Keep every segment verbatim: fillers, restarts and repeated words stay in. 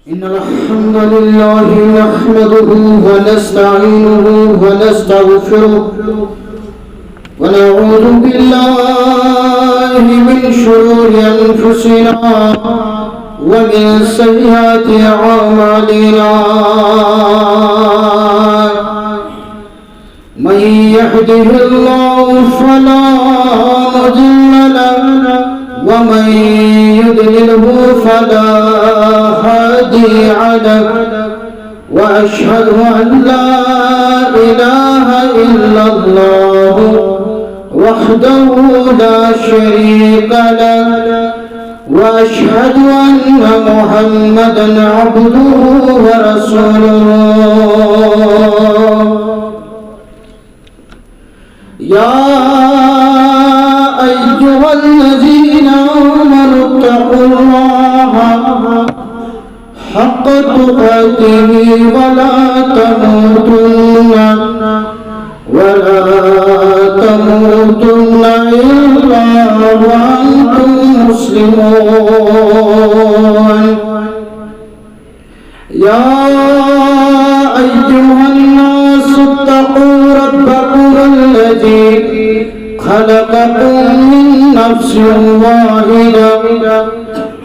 إن الحمد لله نحمده ونستعينه ونستغفره، ونعوذ بالله من شرور أنفسنا ومن سيئات أعمالنا. من يهده الله فلا مضل له، ومن يضلله فلا هادي له. وأشهد أن لا إله إلا الله وحده لا شريك له، وأشهد أن محمدا عبده ورسوله. يا أيها الذين آمنوا اتقوا الله حق تقاته ولا تموتن، ولا تموتن إلا وأنتم مسلمون. يا أيها الناس اتقوا ربكم الذي خلقكم من نفس واحدة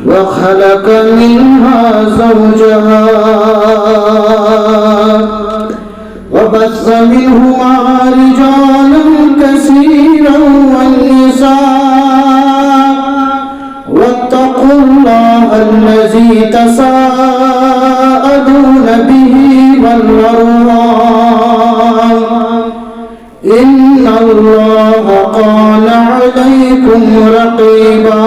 وخلق منها زوجها وبث منهما رجالا كثيرا والنساء، واتقوا الله الذي تساءلون به والأرحام، إن الله كان عليكم رقيبا.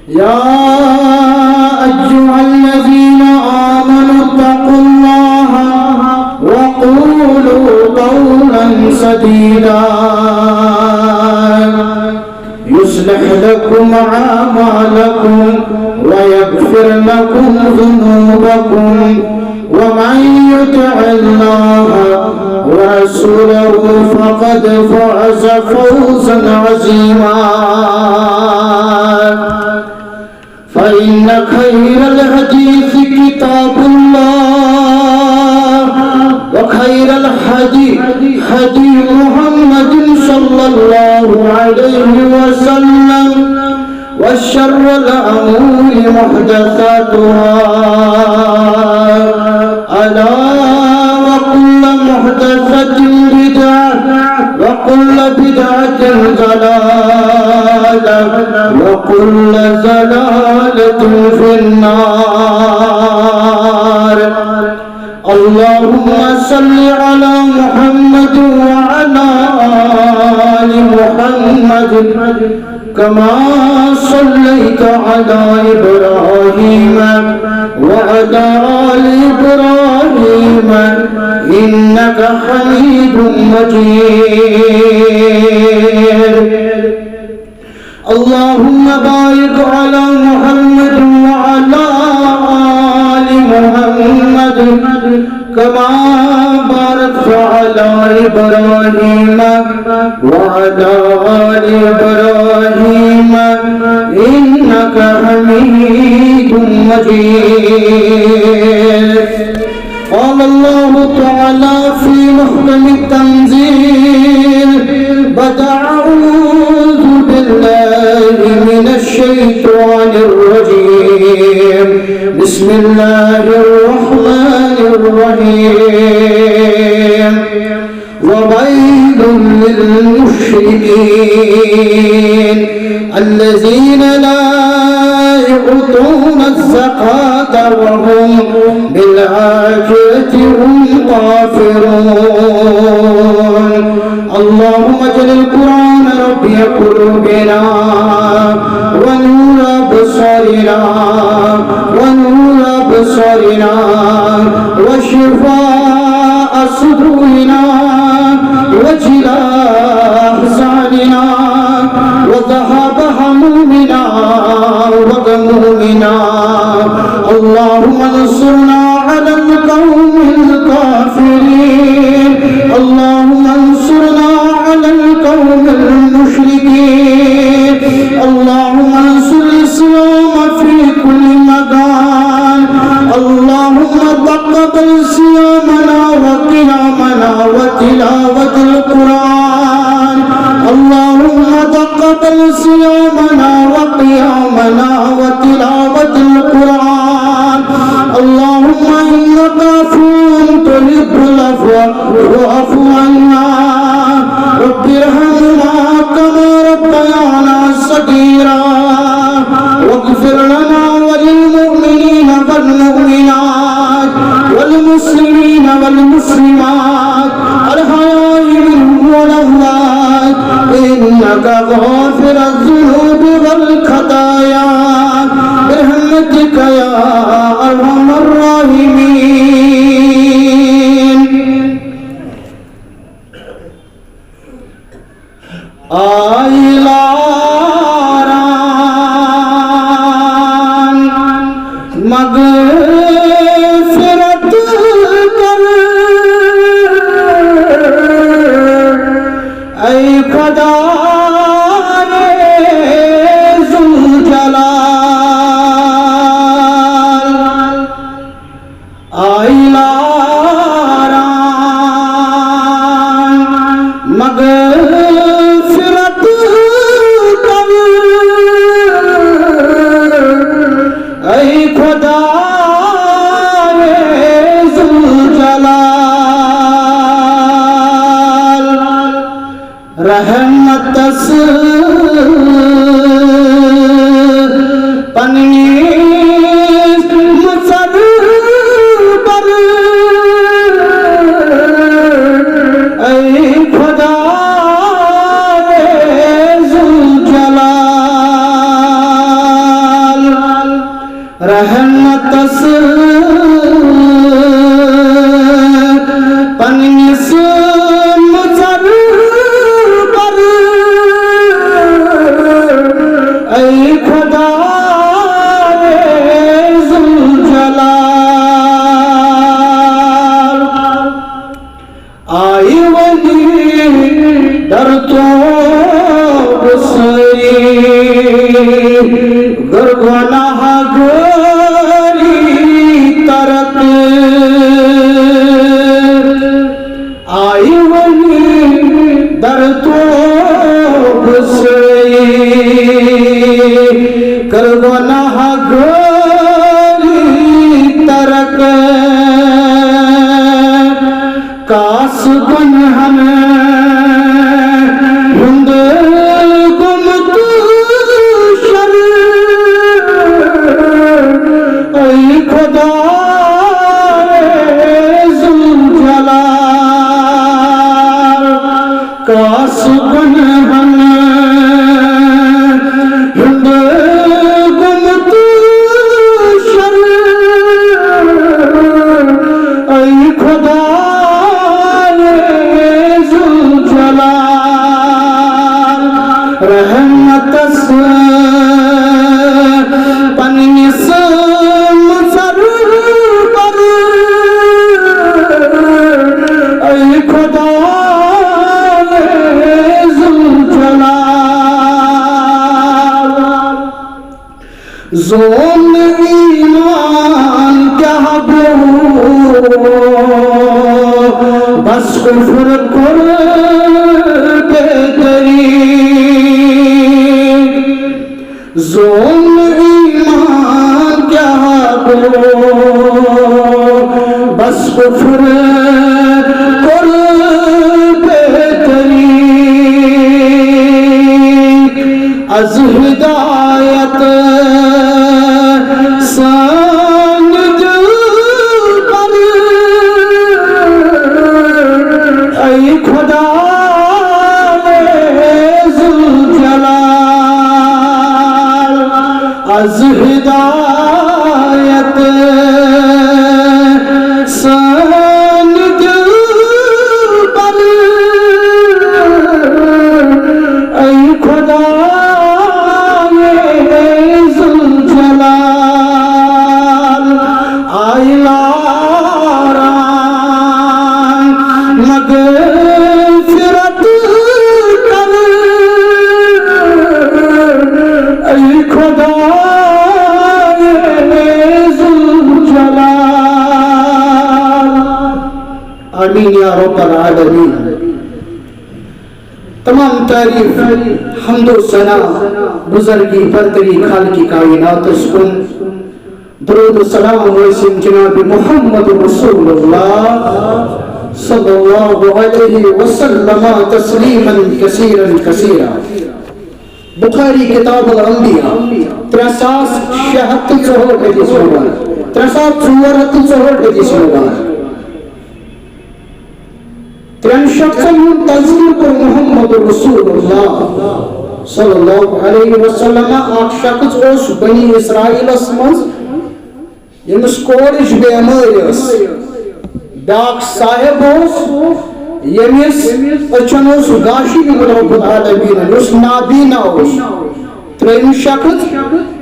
يا أيها الذين آمنوا اتقوا الله وقولوا قولا سديدا، يصلح لكم أعمالكم ويغفر لكم ذنوبكم، ومن يطع الله ورسوله فقد فاز فوزا عظيما. فإن خير الحديث كتاب الله، وخير الهدي هدي محمد صلى الله عليه وسلم، وشر الأمور محدثاتها، ألا وكل محدثة بدعة، وكل بدعة ضلالة، وكل ضلالة في النار. اللهم صل على محمد وعلى آل محمد كما صليت على إبراهيم وعلى آل إبراهيم إنك حميد مجيد. اللهم بارك على محمد وعلى آل محمد كما باركت على إبراهيم وعلى آل إبراهيم إنك حميد مجيد. قال الله تعالى في محكم التنزيل بعد أعوذ بالله من الشيطان الرجيم. بسم الله الرحمن الرحيم. وويل للمشركين الذين لا يؤتون الزكاة وهم بالآخرة هم كافرون. اللهم اجعل القرآن ربيع قلوبنا ونور أبصارنا ونور أبصارنا وشفاء صدورنا وجلاء أحزاننا وذهاب همومنا وغمومنا. اللهم انصرنا على القوم الكافرين. اللهم انصرنا على القوم المشركين. اللهم صيامنا وقيامنا وتلاوة القرآن. اللهم إنك عفو تحب العفو فاعف عنا. رب ارحمهما كما ربيانا صغيرا. واغفر لنا وللمؤمنين والمؤمنات والمسلمين والمسلمات الحياء منهم والأموات إنك غافر الذنوب والخطايا برحمتك يا أرحم الراحمين. آئی لاران مغفرت کر، اے خدا ذوالجلال۔ آئی لاران مغفرت کر، اے خدا ذوالجلال۔ رحمتس پننِس مژر پر، اے خدا ذوالجلال۔ رحمتس پننِس مژر پر، اے خدا ذوالجلال۔ آئی ولی در تو بسری، گر گناہ گری ترک۔ آئی ولی در تو بسری، گر گناہ گری ترک۔ کاس گنہن ہند گمت شر، اے خدا ذوالجلال۔ کاس گنہن ہند گمت شر، اے خدا ذوالجلال۔ رحمتس پننِس مژر پر، اے خدا ذوالجلال۔ زون ایمان کیٛاہ گوٚو، بس کفر کوٚر بیدٲری۔ زون ایمان کیٛاہ گوٚو، بس کفر کوٚر بیدٲری۔ از ہدایت سان دل پر، اے خدا ذوالجلال۔ از ہدایت سان دل پر، اے خدا ذوالجلال۔ آئی لاران مغفرت کر، اے خدا ذوالجلال۔ آمین یا رب العالمین۔ تمام تعریف، حمد و ثنا، بزرگی برتری خالق کائناتس کن۔ درود و سلام ٲسِن جناب محمد رسول اللہ صلی اللہ علیہ وسلم تسلیما کثیرا کثیرا۔ بخاری کتاب الانبیاء، ترٛےٚ ساس شےٚ ہتھ تہٕ ژُہٲٹھ حدیث مبارک، ترٛےٚ ساس ژور ہتھ تہٕ ژُہٲٹھ حدیث مبارک۔ ترٛٮ۪ن شخصن ہُنٛد تذکر کوٚر محمد رسول اللہ صلی اللہ علیہ وسلم۔ اکھ شخص اوس بنی اسرائیلس منٛز، ییٚمِس کورٕچ بٮ۪مٲرۍ ٲس۔ بیٛاکھ صاحب اوس، ییٚمِس أچھن اوس گاشہِ گوٚمُت رب العالمینن، یُس نابینا اوس۔ ترٛیٚیِم شخص،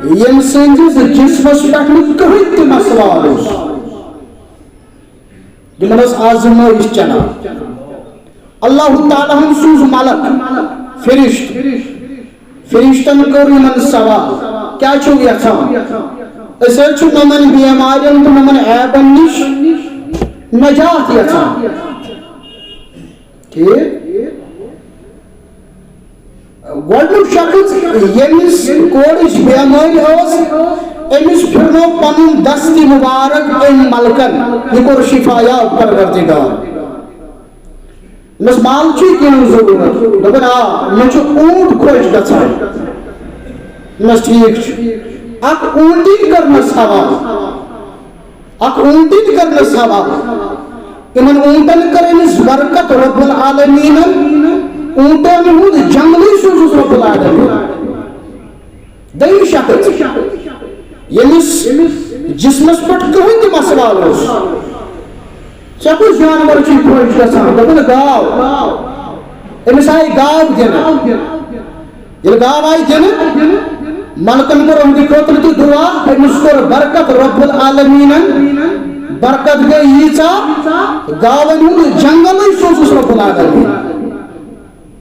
ییٚمہِ سٕنٛدِس جسمس پٮ۪ٹھ نہٕ کٕہٕنۍ تہِ مسوار اوس۔ یِمن ٲس آزمٲیش چلان۔ اللہ تعالیٰ ہن سوٗز ملک، فرشت۔ فرشتن کوٚر یِمن سوال، کیٛاہ چھِو یژھان؟ أسۍ حظ چھِ یِمن بیمارٮ۪ن تہٕ یِمن عیبن نِش نجات یژھان۔ ٹھیٖک؟ گۄڈٕنیُک شخص، ییٚمِس کورٕچ بٮ۪مٲرۍ ٲس، أمِس پھِرنوو پنُن دستِ مُبارک أمۍ ملکن۔ یہِ کوٚر شفا یاب پروردگار۔ دوٚپمس، "مال چھُے کینٛہہ ضروٗرت؟" دوٚپُن، "آ، مےٚ چھُ اوٗنٹ خۄش گژھان۔" دوٚپمس، "ٹھیٖک چھُ۔" اکھ اوٗنٹٕنۍ کٔرنس حوالہٕ۔ اکھ اوٗنٹٕنۍ کٔرنس حوالہٕ۔ یِمن اوٗنٹن کٔر أمِس برکت رب العالمیٖنن۔ اوٗنٹن ہُنٛد جنگلٕے سوٗزُس رب العالمیٖنن۔ دوٚیِم شخص، ییٚمِس جسمس پٮ۪ٹھ کٕہٕنۍ تہِ مسوار اوس، ژےٚ کُس جانور چھُے خۄش گژھان؟ دوٚپُن، "گاو۔" أمِس آیہِ گاو دِنہٕ۔ ییٚلہِ گاو آیہِ دِنہٕ، ملکن کوٚر أہنٛدِ خٲطرٕ تہِ دُعا، أمِس کوٚر برکت رب العالمیٖنن۔ برکت گٔے ییٖژاہ، گاوَن ہُنٛد جنگلٕے سوٗزُس رب العالمیٖنن۔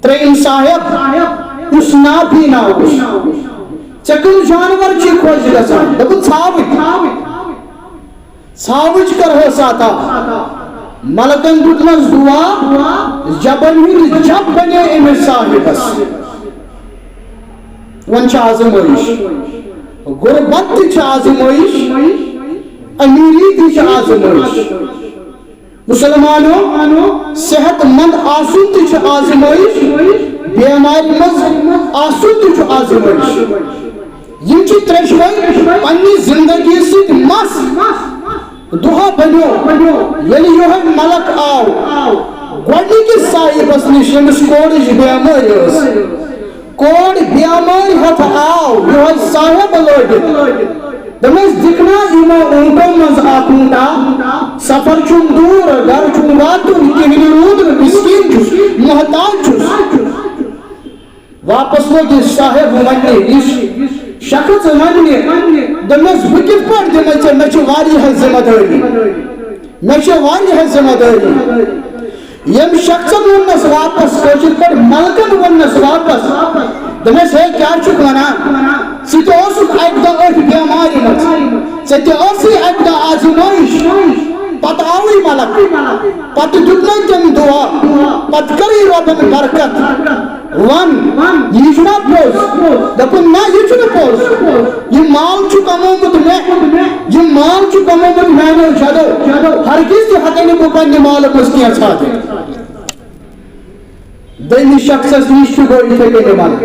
ترٛیٚیِم صاحب، یُس نابینا اوس، "ژےٚ کٕم جانور چھِ خۄش گژھان؟" دوٚپُن، "ژھاوٕج۔" ژھاوٕج کٔرہوس عطا۔ ملکن دیُتنس دُعا، جبن ہُنٛد جب بنے أمِس صاحبس۔ وۄنۍ چھِ آزمٲیش، غربت تہِ چھِ آزمٲیش، امیٖری تہِ چھِ آزمٲیش۔ مسلمانو، صحت مند آسُن تہِ چھُ آزمٲیش، بیمارِ منٛز آسُن تہِ چھُ آزمٲیش۔ یِم چھِ ترٛیشوَے پننہِ زندگی سۭتۍ مس۔ دۄہ بنیو، ییٚلہِ یِہوٚے ملک آو گۄڈنِکِس صاحبس نِش، ییٚمِس کورٕچ بیمٲرۍ ٲس۔ کور بیمٲرۍ ہٮ۪تھ آو یِہوٚے صاحب لٲگِتھ۔ دوٚپمَس، "دِکھ نا یِمو اوٗنٹو منٛز اکھ اوٗنٹا، سفر چھُم دوٗر، گرٕ چھُم واتُن، کِہنہِ روٗد نہٕ، مسکیٖن چھُس، محتاج چھُس۔" واپس لوٚگ یہِ صاحب وننہِ، یُس شخص وننہِ، دوٚپمَس، "بہٕ کِتھ پٲٹھۍ دِمے ژےٚ؟ مےٚ چھِ واریاہ ذمہ دٲری، مےٚ چھِ واریاہ ذمہ دٲری۔" ییٚمہِ شخصن ووٚننس واپس، کٲشِر پٲٹھۍ ملکن ووٚننس واپس، دوٚپمَس، "ہے، کیٛاہ چھُکھ ونان؟ ژٕ تہِ اوسُکھ اکہِ دۄہ أتھۍ بیمارِ منٛز، ژےٚ تہِ ٲسٕے اکہِ دۄہ آزمٲیش، پتہٕ آوٕے ملک، پتہٕ دیُتمَے تٔمۍ دُعا، پتہٕ کٔرٕے رۄبن برکت۔" وَن، یہِ چھُنا پوٚز؟ دوٚپُن، "نہ، یہِ چھُنہٕ پوٚز۔ یہِ مال چھُ کمومُت مےٚ، یہِ مال چھُ کمومُت میانیو جدو۔ ہرگز تہِ ہٮ۪کَے نہٕ بہٕ پننہِ مالہٕ منٛز کینٛہہ ژھانٛڈِتھ۔" دوٚیمِس شخصس نِش تہِ گوٚو یِتھے کٔنۍ عمل۔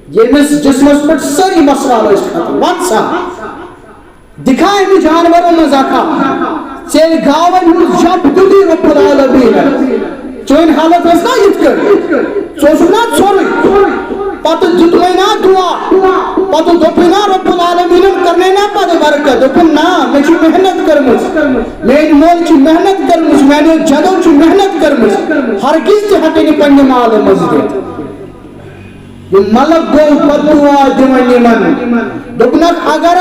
ییٚمِس جسمس پٮ۪ٹھ سٲری مسلہٕ ٲسۍ ختم، وَن سا۔ دِکھا أمۍ جانورو منٛز اکھا، ژےٚ گاوَن ہُنٛد جب دیُتُے رب العالمیٖنَن۔ چٲنۍ حالت ٲس نا یِتھ کٔنۍ؟ ژٕ اوسُکھ نا ژھوٚرُے؟ پتہٕ دیُتمَے نا دُعا؟ پتہٕ دوٚپُے نا رب العالمیٖنَن، کٔرنَے نا پتہٕ برکت؟ دوٚپُن، "نا، مےٚ چھِ محنت کٔرمٕژ، میٛٲنۍ مٲلۍ چھِ محنت کٔرمٕژ، میٛانیو جدو چھِ محنت کٔرمٕژ، ہرگز تہِ ہٮ۪کَے نہٕ پننہِ مالہٕ منٛز دِتھ۔" یہِ ملک گوٚو بددعا دِوان یِمن۔ دوٚپنکھ، اگر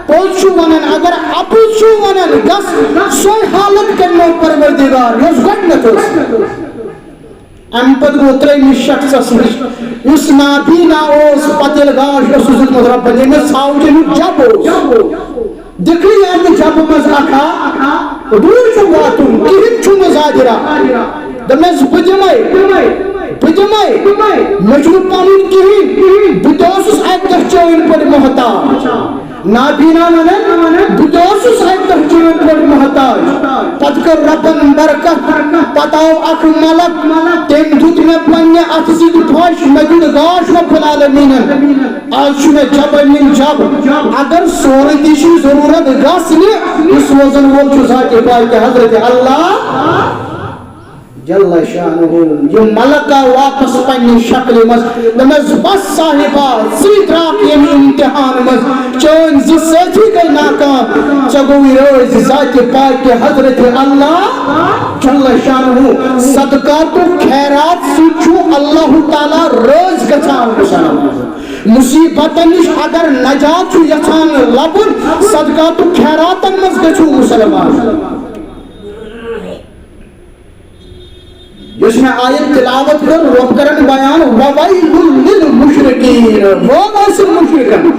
پوٚز چھُ ونان، اگر اَپُز چھُ ونان، گژھ سۄے حالت کرنو پروردگار، یۄس گۄڈٕنیتھ ٲس۔ اَمہِ پتہٕ گوٚو ترٛیٚیمِس شخصس نِش، یُس نابینا اوس، پتہٕ ییٚلہِ گاش اوسُس دیُتمُت رۄبن، ییٚمِس ژھاوجہِ ہُنٛد جب اوس۔ دِکھٕے اَمہِ جبہٕ منٛز اکھا، دوٗر چھُ واتُن، کِہیٖنۍ چھُنہٕ زاجرا۔ دوٚپنَس، "بہٕ دِمَے، بہٕ دِمے، مےٚ چھُنہٕ پَنُن کِہیٖنۍ، بہٕ تہِ اوسُس اَکہِ دۄہ چٲنۍ پٲٹھۍ محتاج۔ نابینا وَنان، بہٕ تہِ اوسُس اَکہِ دۄہ چٲنۍ پٲٹھۍ محتاج۔ پَتہٕ کٔر رۄبَن برکت، پَتہٕ آو اَکھ ملک، تٔمۍ دیُت مےٚ پنٛنہِ اَتھٕ سۭتۍ پھش، مےٚ دیُت گاش رۄب العالمیٖنَن۔ آز چھُ مےٚ جبل نِل جب، اگر سورُے تہِ چھُے ضروٗرت گژھ نہِ، یہِ سوزَن وول چھُ ذاتِ پاکہِ حضرت اللہ۔ جل شانہ۔ یہِ ملک آو واپس پننہِ شکلہِ منٛز۔ دوٚپمس، "بس صاحبہ، ژٕے درٛاکھ ییٚمہِ امتحان منٛز۔ چٲنۍ زٕ سٲتھی گٔے ناکام۔ ژےٚ گوٚوُے رٲضۍ ذاتِ پاکہِ حضرت اللہ جل شانہ۔" صدقات و خیرات سۭتۍ چھُ اللہ تعالیٰ رٲضۍ گژھان۔ مُصیبتن نِش اگر نجات چھُ یژھان لبُن، صدقات و خیراتن منٛز گژھِو مُسلمان۔ یۄس مےٚ آیت تلاوت کٔر، رۄب کرن بیان، "وویل للمشرکین"، وٲل ٲسِن مُشرکن۔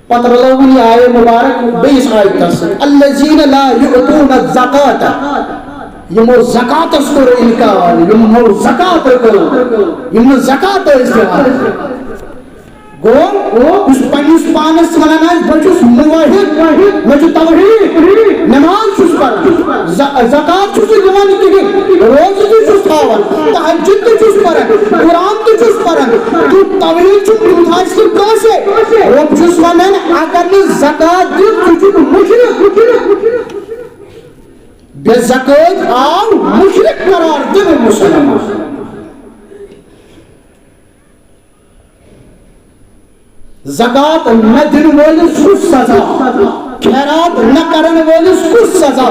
پتہٕ رلٲوٕن یہِ آیت مُبارک بیٚیِس آیتس سۭتۍ، "الذین لا یؤتون الزکاۃ"، یِمو زکاتس کوٚر انکار، یِمو زکات رٔٹو، یِم نہٕ زکات ٲسۍ دِوان۔ گوٚو، یُس پننِس پانس ونان آسہِ، "بہٕ چھُس موحد، مےٚ چھُ توحید، نماز چھُس پران، ز-، زکات چھُس نہٕ دِوان کِہیٖنۍ، روزٕ تہِ چھُس تھاوان، تہجد تہِ چھُس پران، قرآن تہِ چھُس پران، تہٕ توحید چھُنہٕ تیوٗت حٲصِل کٲنٛسے۔" رۄب چھُس ونان، اگر نہٕ زکات دِژ، ژٕ چھُکھ مُشرِک۔ بے زکٲتۍ آو مُشرِک قرار دِنہٕ مُسلمان۔ زکات نہ دِنہٕ وٲلِس کُس سزا؟ خیرات نہ کرن وٲلِس کُس سزا؟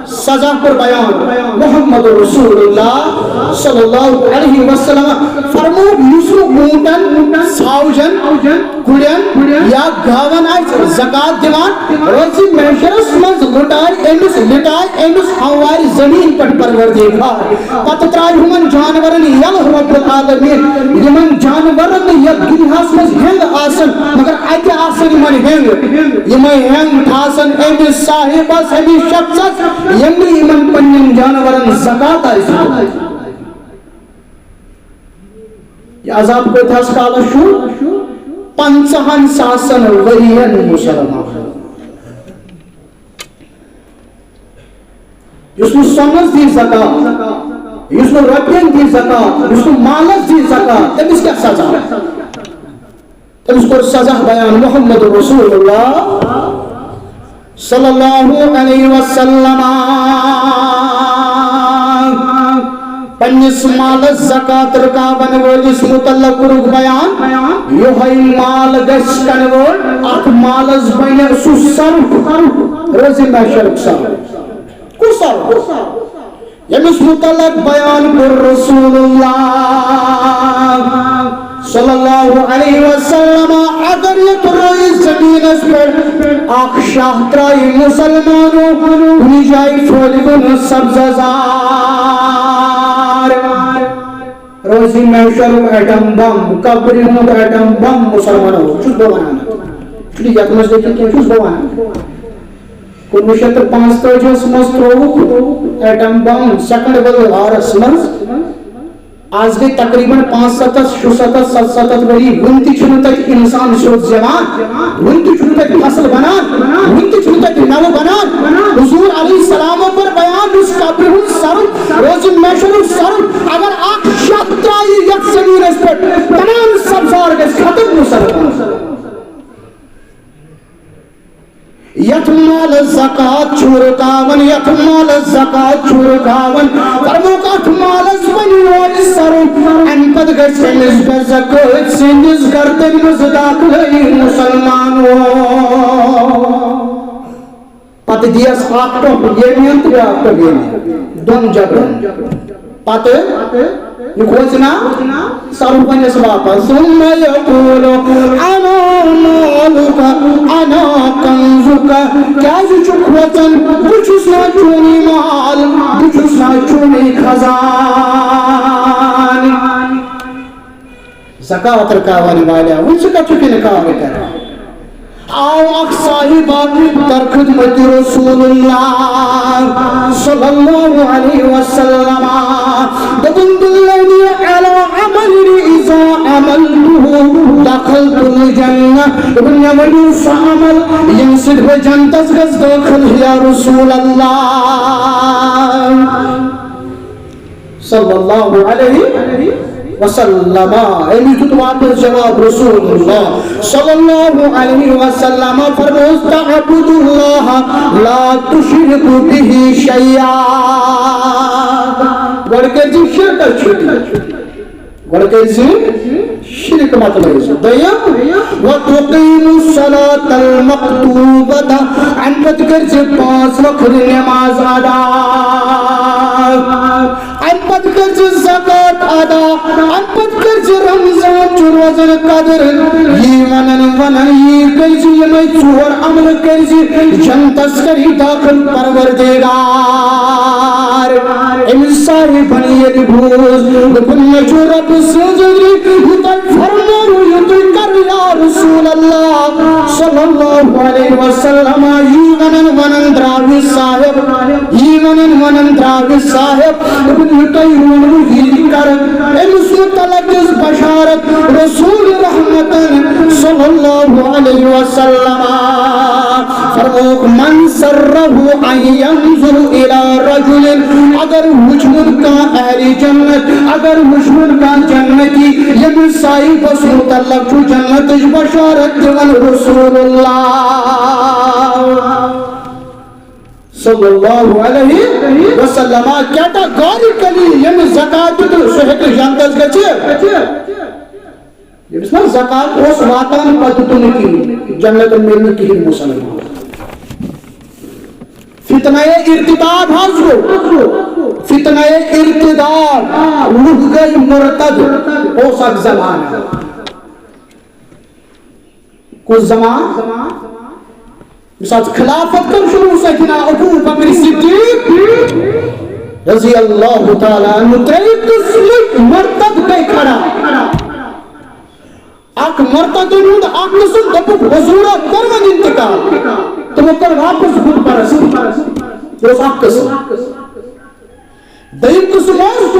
سزا کوٚر بیان محمد رسول اللہ صلی اللہ علیہ وسلم۔ فرموو، یُس نہٕ اوٗنٹن، ژھاوجن، گُرٮ۪ن یا گاون آسہِ زکات دِوان، روزِ محشرس منٛز لُٹارِ أمِس، لِٹارِ أمِس ہموارِ زمین پٮ۪ٹھ پروردگار۔ پتہٕ ترٛاوِ ہُمن جانورن یلہٕ رب العالمین، یِمن جانورن نہٕ یتھ دُنیاہس منٛز ہینٛگ آسن، مگر اتہِ آسن یِمن ہینٛگ۔ یِمے ہینٛگ ٹھاسن أمِس صاحبس، أمِس شخصس، ییٚمۍ نہٕ یِمن پننٮ۪ن جانورن زکات آسہِ دیُتمُت۔ یہِ عذاب کۭتِہس کالس چھُ؟ پنٛژاہن ساسن ؤرین مُسلمان۔ یُس نہٕ سۄنس دی زکات، یُس نہٕ رۄپین دی زکات، یُس نہٕ مالس دی زکات، تٔمِس کیٛاہ سزا؟ تٔمِس کوٚر سزا بیان محمد رسول اللہ صلی اللہ علیہ وسلم۔ پننِس مالس زکات رُکاون وٲلِس متعلق کوٚرُکھ بیان، یِہوٚے مال گژھِ convert، اتھ مالس بنہِ سُہ صرف، روزِ محشرُک صرف۔ کُس صرف؟ ییٚمِس متعلق بیان کوٚر رسول اللہ صلی اللہ علیہ وسلم، اگر یتھ رٲیِس زمینس پٮ۪ٹھ اکھ شاہ ترٛایہِ مُسلمانو کُنہِ جایہِ پھٲلِوُن سبزہ زار، روزِ محشرُک ایٹم بم، قبرِ ہُنٛد ایٹم بم مُسلمانو، چھُس بہٕ ونان۔ چھُنہٕ یتھ منٛز لیکھِتھ کینٛہہ، چھُس بہٕ ونان۔ کُنوُہ شیٚتھ تہٕ پانٛژتٲجی ہس منٛز ترٛووُکھ ایٹم بم سیکنڈ ورلڈ وارس منٛز۔ آز گٔے تقریباً پانٛژستتھ، شُستتھ، ستستتھ ؤری، وُنہِ تہِ چھُنہٕ تتہِ انسان سیوٚد زٮ۪وان، وُنہِ تہِ چھُنہٕ تتہِ فصل بنان، وُنہِ تہِ چھُنہٕ تتہِ مٮ۪وٕ بنان۔ حضور علیہ السلامو کوٚر بیان، یُس قبرِ ہُنٛد سرُپھ، روزِ محشرُک سرُپھ، اگر اکھ شاہ ترٛایہِ یتھ زمینس پٮ۪ٹھ، تمام سبزار گژھِ ختم مُسلمان۔ یتھ مالس زکات چھُ رُکاوان، یتھ مالس زکات چھُ رُکاوان، فرمووُکھ، اتھ مالس بنہِ روزِ سرُپھ، امہِ پتہٕ گژھِ أمِس بے زکٲتۍ سٕنٛدِس گردن منٛز داخلٕے مُسلمانو۔ پتہٕ دِیَس اکھ ٹۄپھ ییٚمہِ تہٕ بیٛاکھ ٹۄپھ ییٚمہِ، دۄن جبرن۔ پتہٕ یہِ کھوژِ نا، سرُپھ ونٮ۪س واپس، ثم یقول انا مالک انا کنزک، کیٛازِ چھُ کھوژان؟ بہٕ چھُس نا چونُے مال، بہٕ چھُس نا چونُے خزان۔ زکوٰۃ رُکاون والیا، وۄنۍ ژٕ کتھ چھُکھ انکار کران؟ آو اکھ صاحبہ در خدمت رسول اللہ صلی اللہ علیہ وسلم۔ دوٚپُن، "دلنی علی عمل اذا عملته دخلت الجنہ۔" دوٚپُن، "مےٚ ؤنِو سُہ عمل ییٚمہِ سۭتۍ بہٕ جنتس گژھٕ دٲخل، یا رسول اللہ صلی اللہ علیہ وسلم۔" أمِس دیُت واپس جواب رسول اللہ صلی اللہ علیہ وسلم، فرموس، "تعبد اللہ لا تشرک بہ شیئا۔" گۄڈٕ کٔرۍ زِ شرکس چھُٹی۔ گۄڈٕ کٔرۍ زِ شرک مت لٲگِو۔ دوٚیِم، "وتقیم الصلاۃ المکتوبۃ"، اَمہِ پتہٕ کٔرۍ زِ پانٛژھ وقت نماز ادا۔ اَمہِ پتہٕ کٔرۍ زِ زکوٰۃ ادا، اَمہِ پتہٕ کٔرۍ زِ رمضان چہِ روزن قدر۔ یی ونان ونان یی کٔرۍ زِ یِمے ژور عمل کٔرۍ زِ جنتس کری داخل پروردگار۔ أمِس صاحبن ییٚلہِ بوٗز، دوٚپُن، "مےٚ چھُ رۄبہٕ سٕنٛز یہِ تۄہہِ فرمووُ، یہِ تُہۍ کرو یا رسول اللہ صلی اللہ علیہ وسلم۔" یی ونان ونان درٛاو یہِ صاحب، یی ونان ونان درٛاو یہِ صاحب۔ دوٚپُن، "یہِ تۄہہِ ووٚنوُ، یی کر أمِس متعلق دِژ بشارت رسول رحمتن صلی اللہ علیہ وسلم۔ فرمووُکھ، "من سرہ ان ینظر الی رجل"، اگر وٕچھوُن کانٛہہ اہلِ جنت، اگر وٕچھوُن کانٛہہ جنتی، ییٚمِس صاحبس متعلق چھُ جنتٕچ بشارت دِوان رسول اللہ صلی اللہ علیہ وسلم، categorically ییٚمِس زکات دیُت، سُہ ہیٚکہِ جنتس گٔژھِتھ۔ ییٚمِس نہٕ زکات اوس واتان، پتہٕ دیُت نہٕ کِہیٖنۍ، جنت میلہِ نہٕ کِہیٖنۍ مُسلمان۔ فتنہ ارتداد حظ گوٚو، فتنہ ارتداد، لُکھ گٔے مرتد، اوس اکھ زمانہٕ۔ کُس زمانہٕ؟ ییٚمہِ ساتہٕ خلافت کٔر شروع سیدنا ابو بکر صدیق رضی اللہ تعالیٰ عنہ، ترٛیٚیہِ قٕسمٕکۍ مرتد گٔے کھڑا۔ اکھ مرتدن ہُنٛد اکھ قٕسم دوٚپُکھ، "حضوٗرو کوٚر وۄنۍ انتقال"، تِمو کٔر واپس بت پرستی۔ یہِ اوس اکھ قٕسم۔ دوٚیِم قٕسم اوس،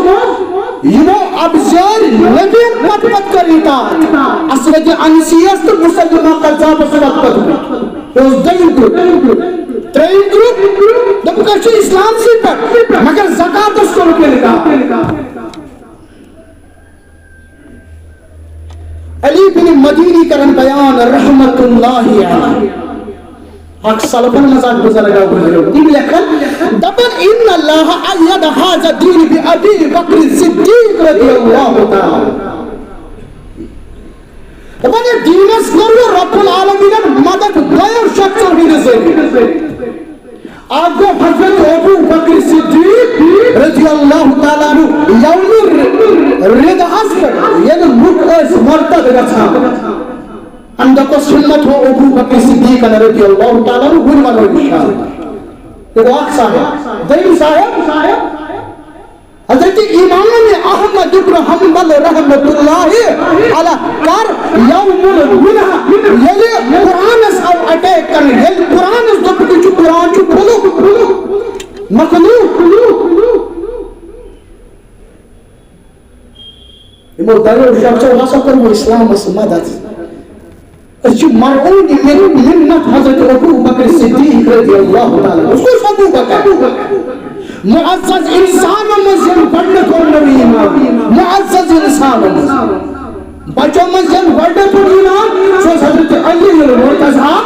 یِمو ابزٲرۍ نبین پتہٕ پتہٕ کٔر اطاعت۔ اسود عنسیس تہٕ مسیلمہ کذابس پتہٕ پتہٕ۔ یہِ اوس دوٚیِم group۔ ترٛیٚیِم group، دوٚپُکھ، "أسۍ چھِ اسلامسٕے پٮ۪ٹھ، مگر زکاتس کوٚرُکھ انکار۔" علی بن مدینی کرن بیان رحمت اللہ علیہ۔ اکھ سلفن منٛز اکھ بزرگ آو گزریو۔ تِم لیکھن، دپان، "ان اللہ ایَد ھذا الدین بابی بکر صدیق رضی اللہ تعالیٰ عنہ۔" دپان، یتھ دیٖنس کوٚر رب العالمینن مدد دۄیو شخصو ہٕنٛدِ ذٔریعہٕ۔ اکھ گوٚو حضرت ابو بکر صدیق رضی اللہ تعالیٰ عنہ، یومِ ر-، ردعس پٮ۪ٹھ، ییٚلہِ لُکھ ٲسۍ مرتد گژھان، اَمہِ دۄہ کۄس ہمت ہو ابو بکر صدیق رضی اللہ تعالیٰ عنہ، وُنہِ وَنو اِنشاءاللہ۔ یہِ گوٚو اکھ صاحب۔ دوٚیِم صاحب، حضرت امام احمد ابن حنبل رحمت اللہ علیہ کر یوم الگنہ، ییٚلہِ قرآنس آو attack کرنہٕ، ییٚلہِ قرآنس دوٚپُکھ، یہِ چھُ، قرآن چھُ کھُلہٕ، مخلوق۔ یِمو دۄیو شخصو ہسا کوٚر وۄنۍ اسلامس مدد۔ أسۍ چھِ مرعون من-، منت حضرت ابو بکر صدیق رضی اللہ تعالیٰ عنہ۔ کُس ابو بکر؟ معزز انسانو منٛز ییٚمۍ گۄڈٕنیتھ اوٚن نوٚو ایمان۔ معزز انسانو منٛز۔ بچو منٛز ییٚمۍ گۄڈٕنیتھ اوٚن ایمان، سُہ اوس حضرت علی المرتضیٰ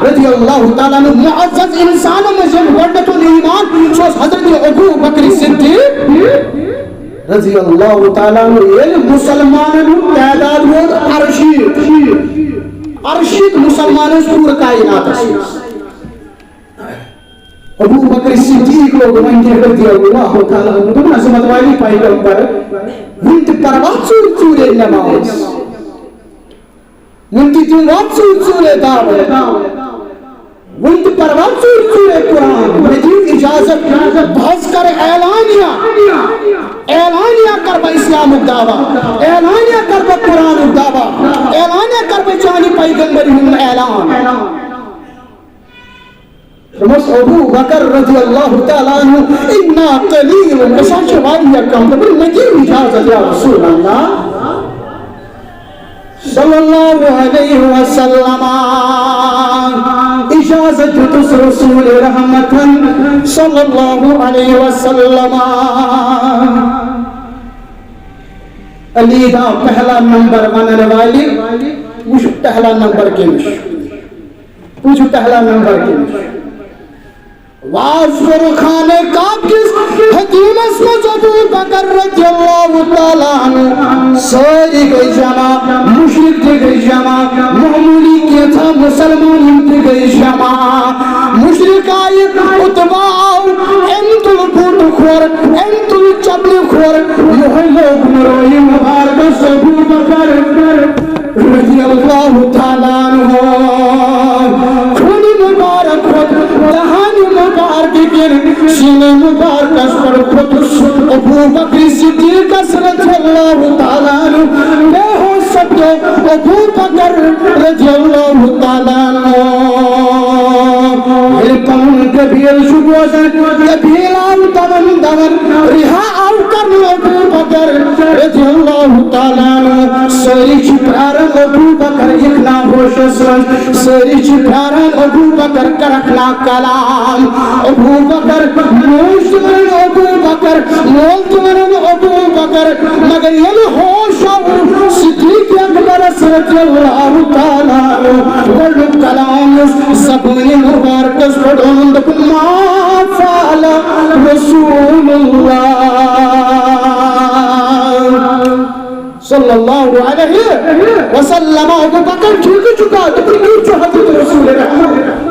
رضی اللہ تعالیٰ عنہ۔ معزز انسانو منٛز ییٚمۍ گۄڈٕنیتھ اوٚن ایمان، سُہ اوس حضرت ابو بکر صدیق رضی اللہ تعالیٰ عنہ۔ ییٚلہِ مسلمانن ہُنٛد تعداد ووت ارشیٖتھ، ارشیٖتھ مسلمان ٲسۍ پوٗرٕ کائناتس منٛز۔ ابو بکر صدیق لوگ وۄنۍ کینٛہہ رضی اللہ تعالیٰ عنہ، دوٚپُن، عظمت والی پیغمبر، وُنہِ تہِ پروا ژوٗرِ ژوٗرے نماز؟ وُنہِ تہِ دِیِو وۄنۍ ژوٗرِ ژوٗرے دعوت۔ وُنہِ تہِ پروا ژوٗرِ ژوٗرے قرآن۔ مےٚ دِیِو اجازت، بہٕ حظ کرٕ اعلانیہ۔ اعلانیہ کرٕ بہٕ اسلامُک دعویٰ۔ اعلانیہ کرٕ بہٕ قرآنُک دعویٰ۔ اعلانیہ کرٕ بہٕ چانہِ پیغمبر ہُنٛد اعلان۔ دوٚپمَس، ابو بکر رضی اللہ تعالیٰ عنہ، انا قلیل، أسۍ حظ چھِ واریاہ کم۔ دوٚپُن، مےٚ دِیِو اجازت یا رسول اللہ صلی اللہ علیہ وسلم۔ اجازت دیُتُس رسول رحمتن صلی اللہ علیہ وسلم۔ علی دا پہلا نمبر ونن والہِ، وٕچھ پہلا نمبر کٔمِس چھُ۔ وٕچھ پہلا نمبر کٔمِس چھُ۔ واز کوٚر خانہ کعبہ کِس حطیمس منٛز ابو بکر رضی اللہ تعالیٰ عنہ۔ سٲری گٔے جمع، مشرک تہِ گٔے جمع، معمولی کینٛژھا مسلمان یِم تہِ گٔے جمع۔ مشرک آیہِ، عتبہ آو، أمۍ تُل بوٗٹہٕ کھۄر، أمۍ تُل چپلہِ کھۄر، یِہوٚے لوگ نرویہِ مبارکس ابو بکر رضی اللہ تعالیٰ عنہ۔ کھۄرِ مبارک کھوٚت، دہانِ مبارک کِن سیٖنہٕ مبارکس پٮ۪ٹھ کھوٚتُس ابو بکر صدیقس رضی اللہ تعالیٰ عنہ۔ بے ہوش سپدیو ابو بکر رضی اللہ تعالیٰ عنہ۔ ییٚلہِ پنُن قبیٖل چھُ بوزان، قبیٖل آو دون دون، رہا آو کرنہٕ ابو بکر رضی اللہ تعالیٰ عنہ۔ سٲری چھِ پیاران ابو بکر، یِکھ نا ہوشس منٛز۔ سٲری چھِ پیاران ابو بکر کرکھ نا کلام۔ ابو بکر، موج تہِ ونان ابو بکر، مول تہِ ونان ابو بکر، مگر ییٚلہِ ہوش آو صدیق اکبرس رضی اللہ تعالیٰ عنہ، گۄڈنیُک کلام یُس زبانِ مبارکس پٮ۪ٹھ اوٚنُن، دوٚپُن، ما فعل رسول اللہ صلی اللہ علیہ وسلم۔ ابو بکر، ٹھیکٕے چھُکھا؟ دوٚپُن، کیُتھ چھُ حضرت رسول رحمت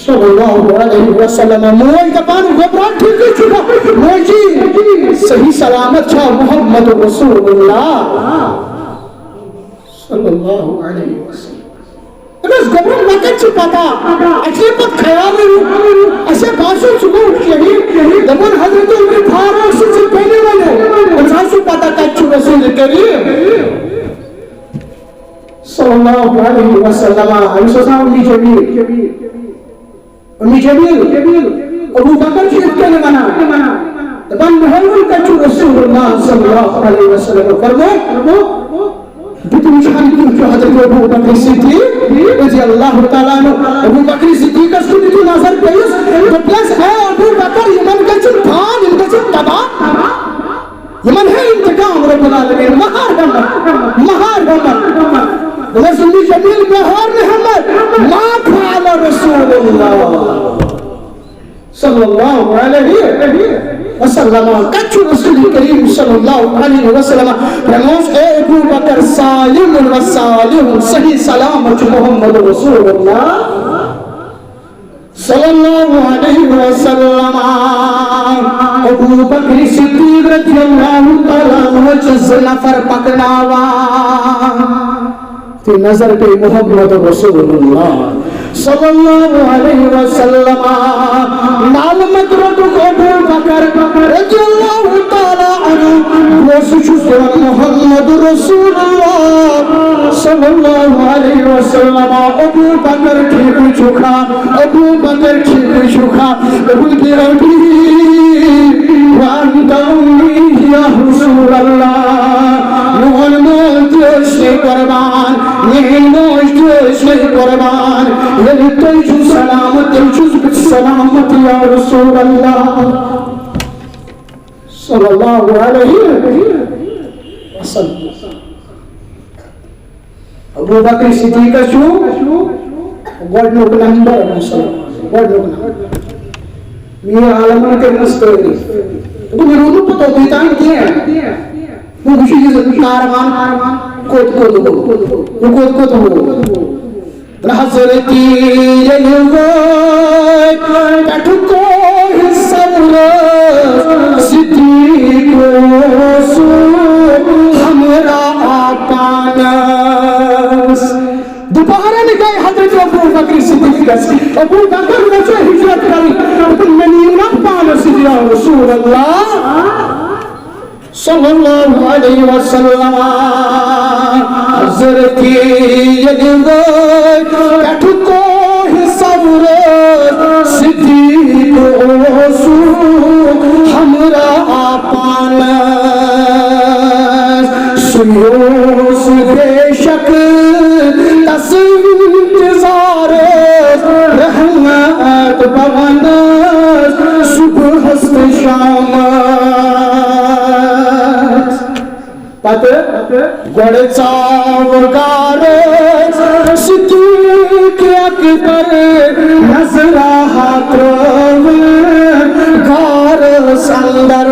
صلی اللہ علیہ وسلم؟ موج دپان، گوٚبرا، ٹھیکٕے چھُکھا؟ موجی، صحیح سلامت چھا محمد رسول اللہ صلی اللہ علیہ وسلم؟ دوٚپمَس، گوٚبرا، مےٚ کَتہِ چھِ پتہ؟ اَسہِ یہِ پتہٕ خیالٕے نہٕ۔ اَسہِ باسیو، سُہ گوٚو شہیٖد۔ دوٚپُن، حضرت عمر فاروق سٕنٛز یہِ بیٚنہِ وَنیو، أمِس آسہِ پتہ کَتہِ چھُ رسول کریم صلی اللہ علیہ وسلم۔ أمِس اوس ناو اُمہِ جمیٖل۔ اُمہِ جمیٖل، ابو بکر چھُ یِتھ کٔنۍ وَنان، دَپان، مےٚ ووٚن، کَتہِ چھُ رسول اللہ صلی اللہ علیہ وسلم؟ فرموو، بہٕ تہِ وٕچھِ ہا نہٕ کینٛہہ، چھُ حضرت ابو بکر صدیق رضی اللہ تعالیٰ عنہ۔ ابو بکر صدیقس کُن یُتھُے نظر پیٚیِس، دوٚپنَس، اے ابو بکر، یِمن گژھِ پان، یِم گژھِ تباہ۔ یِمن ہے انتقام رب العالمین، مہار ہمت، مہار ہمت۔ دوٚپنَس، اُمہِ جمیٖل، مہار نہٕ ہمت، ما فعل رسول اللہ صلی اللہ علیہ وسلم۔ کَتہِ چھُ رسول کریم صلی اللہ علیہ وسلم؟ فرمووُس، اے ابو بکر، سالم و صالح، صحیح سلامت چھُ محمد رسول اللہ صلی اللہ علیہ وسلم۔ ابو بکر صدیق رضی اللہ تعالیٰ عنہ چھِ زٕ نفر پکناوان۔ تہٕ نظر پیٚیہِ محمد رسول اللہ صلی اللہ علیہ وسلم۔ نالہٕ مۄکھ روٚٹُکھ ابو بکر رضی اللہ تعالیٰ عنہ۔ بوسہٕ چھُس دِوان محمد رسول اللہ صلی اللہ علیہ وسلم۔ ابو بکر، ٹھیکٕے چھُکھا؟ ابو بکر، ٹھیکٕے چھُکھا؟ دوٚپُن، بے ابی و انت امی یا رسول اللہ، میون مول تہِ ٲسۍ قربان، میٲنۍ موج تہِ ٲسۍ قربان۔ ییٚلہِ تُہۍ چھِو سلامت، تیٚلہِ چھُس بہٕ تہِ سلامت یا رسول اللہ صلی اللہ علیہ وسلم۔ ابو بکر صدیقس چھُ گۄڈٕنیُک نمبر مسلمان، گۄڈٕنیُک نمبر۔ میٖر عالمن کٔرمٕژ تعریٖف۔ دوٚپُن، یہِ روٗد نہٕ پتہٕ اوٚتُے تام کینٛہہ۔ وۄنۍ وٕچھِو یہِ کاروان کوٚت کوٚت گوٚو، یہِ کوٚت کوٚت ووت۔ حضرت ییٚلہِ وٲتۍ پٮ۪ٹھٕ کوہِ ثور، صدیق اوس ہمراہ پانس۔ دوپہرن گٔے حضرت ابو بکر صدیقس۔ ابو بکر، مےٚ چھےٚ ہجرت کرٕنۍ، دوٚپُن، مےٚ نِیِو نا پانس سۭتۍ یا رسول اللہ صلی اللہ علیہ وسلم۔ حضرت ییٚلہِ وٲتۍ پٮ۪ٹھٕ کوہِ ثورس، صدیق اوسُکھ ہمراہ پانس۔ سُے اوس بے شک تس انتظارس، رحمت بونس صبحس تہٕ شامس۔ پتہٕ گۄڈٕ ژاو غارس صدیق اکبر، نظرا ترٲو غارس اندر۔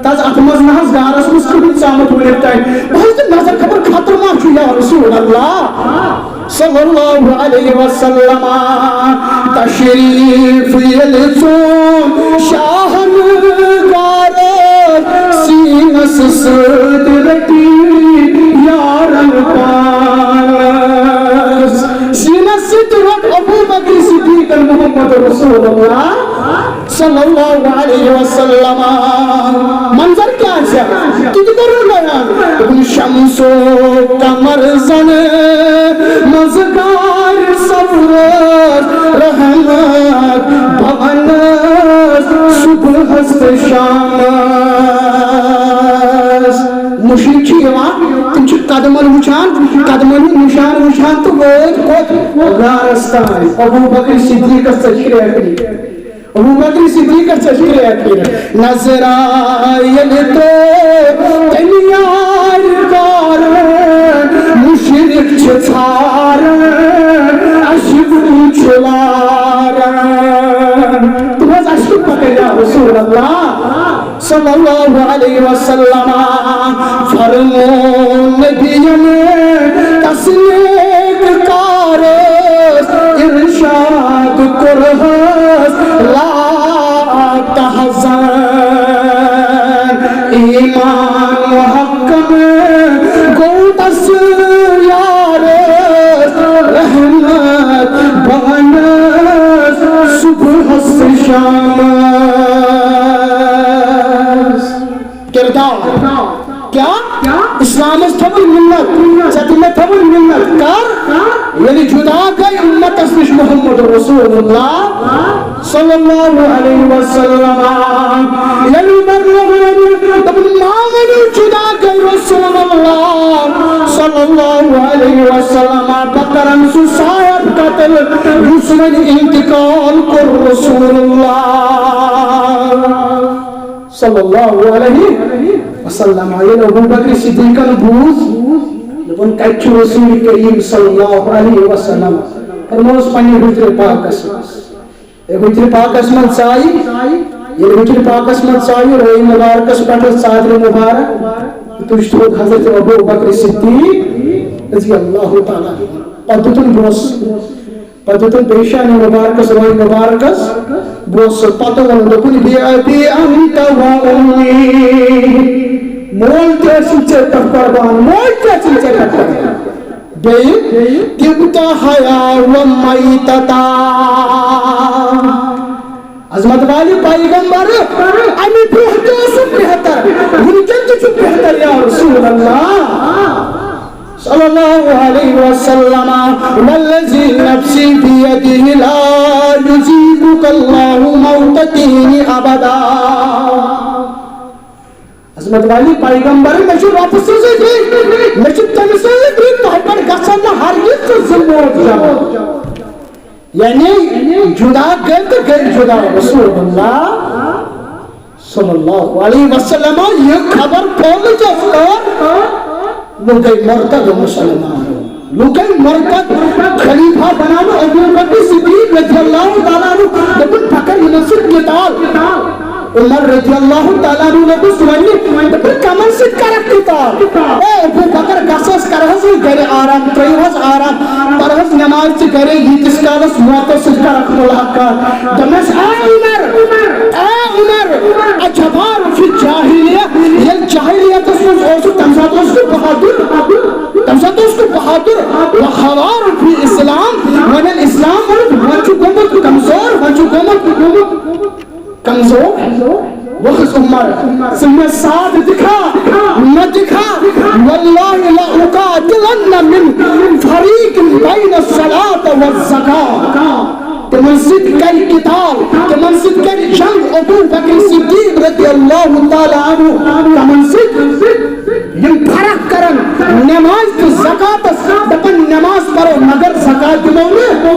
تس اتھ منٛز نہ حظ غارس منٛز کٕہٕنۍ ژامُت وُنیُک تام۔ بہٕ حظ دِمہٕ نظر، خبر خطرٕ ما چھُ یا رسول اللہ۔ صلی اللہ علیہ وسلم۔ تشریف ییٚلہِ ژون شاہن غارس، سیٖنس سۭتۍ رٔٹی یارن پانس۔ سیٖنس سۭتۍ روٚٹ ابو بکر صدیقن محمد رسول اللہ صلی اللہ علیہ وسلم۔ منظر کیا ہے؟ تہِ تہِ کرو بیان۔ دوٚپُن، شمس و قمر زن مزگار سورج، رحمت بونس صبحس تہٕ شامس۔ مُشرِک چھِ یِوان، تِم چھِ قدمن وٕچھان، قدمن ہُنٛد نِشان وٕچھان تہٕ وٲتۍ کوٚت؟ غارس تام۔ ابو بکر صدیقس ژٔج کرٛیکھ۔ ابو بکر صدیقس ژٔج کرٛیکھ۔ نظر آیہِ تو تٔمۍ یارِ غارن، مُشرِک چھِ ژھاران، اَسہِ کُن چھُ لاران۔ تِم حظ اَسہِ کُن پکان یا رسول اللہ۔ صلی اللہ علیہ وسلم۔ فرمو نبیَن تس نیک کارس، ارشاد کوٚرہس لا تحزن۔ ایمان محکم گوٚو تس یارس، رحمت بونس صبحس شامس۔ کردار۔ کیا؟ اسلامس تھٲوٕن مِنت، ژےٚ تہٕ مےٚ تھٲوٕن مِنت۔ کر؟ ییٚلہِ جدا گٔے اُمتس نِش محمد رسول اللہ صلی اللہ علیہ وسلم۔ ییٚلہِ عمر لوگن دوٚپُن، ما ؤنِو جدا گٔے رسول اللہ صلی اللہ علیہ وسلم، بہٕ کرن سُہ صاحب قتل یُس وۄنۍ انتقال کوٚر رسول اللہ۔ صلی اللہ علیہ وسلم۔ ییٚلہِ ابو بکر صدیقن بوٗز، دوٚپُن، کتہِ چھُ رسول کریم صلی اللہ علیہ وسلم؟ فرموس، پننہِ حجرِ پاکس منٛز۔ ہے، حجرِ پاکس منٛز ژایہِ، ییٚلہِ حجرِ پاکس منٛز ژایہِ، روے مبارکس پٮ۪ٹھ ٲس ژادرِ مبارک، تُج تھوٚد حضرت ابو بکر صدیق رضی اللہ تعالیٰ عنہ۔ پتہٕ دیُتُن بوس۔ پتہٕ دیُتُن پیشانی مبارکس، روے مبارکس بوسہٕ۔ پتہٕ ووٚن، دوٚپُن، "بِأَبِي أَنْتَ وَأُمِّي"، مول تہِ ٲسِم ژےٚ پٮ۪ٹھ قربان، موج تہِ ٲسِم ژےٚ پٮ۪ٹھ قربان۔ بیٚیہِ، "طِبْتَ حَيَاةً وَمَيْتَةً"۔ عظمت والہِ پیغمبر، امہِ برونٛہہ تہِ اوسُکھ بہتر، وُنکٮ۪ن تہِ چھُکھ بہتر یا رسول اللہ۔ صلی اللہ علیہ وسلم، والذی نفسی بیدہ لا یذیقک اللہ موتتین ابدا۔ عظمت والی پیغمبر، مےٚ چھُ رۄبہٕ سٕنٛزٕے بیٚیہِ، مےٚ چھُ تٔمۍ سٕنٛزٕے بیٚیہِ، تۄہہِ پٮ۪ٹھ گژھن نہٕ ہرگز تہِ زٕ موت جمع۔ یعنی جدا گٔے تہٕ گٔے جدا۔ رسول اللہ صلی اللہ علیہ وسلم، یہ خبر پھیل جس کر لوگ گئے مرتد مسلمان، لوگ گئے مرتد۔ خلیفہ بنانا ابو بکر صدیق رضی اللہ تعالیٰ عنہ، دپن پکر یمن سۭتۍ قتال۔ عمر رضی اللہ تعالیٰ عنہ لوگس وننہِ، دپن کمن سۭتۍ کرکھ قتال؟ اے ابو بکر، گژھ حظ، کر حظ وۄنۍ گرِ آرام، ترٲیِو حظ آرام، پر حظ نماز تہِ گرے، ییٖتِس کالس موتس سۭتۍ کرکھ ملاقات۔ دوٚپمس، اے عمر، اے عمر، اجبار فی جاہلیہ، ییٚلہِ جاہلیتس منٛز اوسُکھ، تمہِ ساتہٕ اوسُکھ بہادُر، تمہِ ساتہٕ اوسُکھ بہادُر، وخوار فی اسلام، وۄنۍ ییٚلہِ اسلام ووٚن، وۄنۍ چھُ گوٚمُت کمزور، وۄنۍ چھُ گوٚمُت، گوٚمُت کمزور۔ وخز عمر، ژٕ مےٚ ساتھ دِکھا، نہ دِکھا، والزکاة۔ تِمن سۭتۍ کرِ قتال، تِمن سۭتۍ کرِ جنگ ابو بکر صدیق رضی اللہ تعالیٰ عنہ۔ تِمن سۭتۍ یِم فرق کرن نماز تہٕ زکاتس، دپن نماز پرو مگر زکات دِمو نہٕ،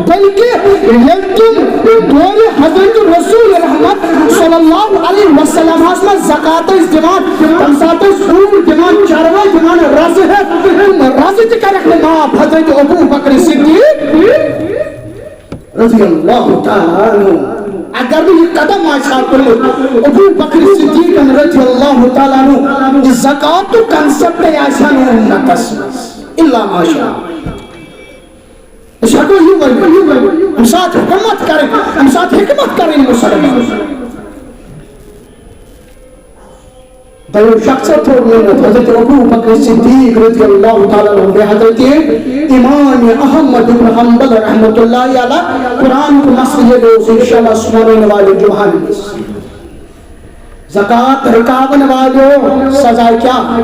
بلکہ ییٚلہِ تِم دورِ حضرت رسول رحمت صلی اللہ علیہ وسلم ہس منٛز زکات ٲسۍ دِوان، تمہِ ساتہٕ ٲسۍ اوٗنٹ دِوان، چروٲے دِوان، رزٕ ہٮ۪تھ، تِم رزٕ تہِ کرکھ نہٕ معاف حضرت ابو بکر صدیق رضی اللہ تعالیٰ عنہ۔ اگر نہٕ یہِ قدم آسہِ ہا تُلمُت ابو بکر صدیق رضی اللہ تعالیٰ عنہ، یہِ زکاتُک concept آسہِ ہا نہٕ اُمتس منٛز۔ الا ماشاء اللہ۔ أسۍ ہٮ۪کو یہِ ؤنِتھ۔ اَمہِ ساتہٕ ہمت کرٕنۍ، اَمہِ ساتہٕ حکمت کرٕنۍ مُسلمان۔ دۄیو شخصو تھوٚو مِنت، حضرت ابو بکر صدیق رضی اللہ تعالیٰ عنہ، بیٚیہِ حضرت امام احمد ابن حنبل رحمتہ اللہ علیہ۔ قرآنُک مسلہٕ ییٚلہِ اوس، انشاءاللہ سُہ وَنو یِنہٕ والٮ۪ن جمعہن منٛز۔ زکات رُکاون والیو سزا کیٛاہ؟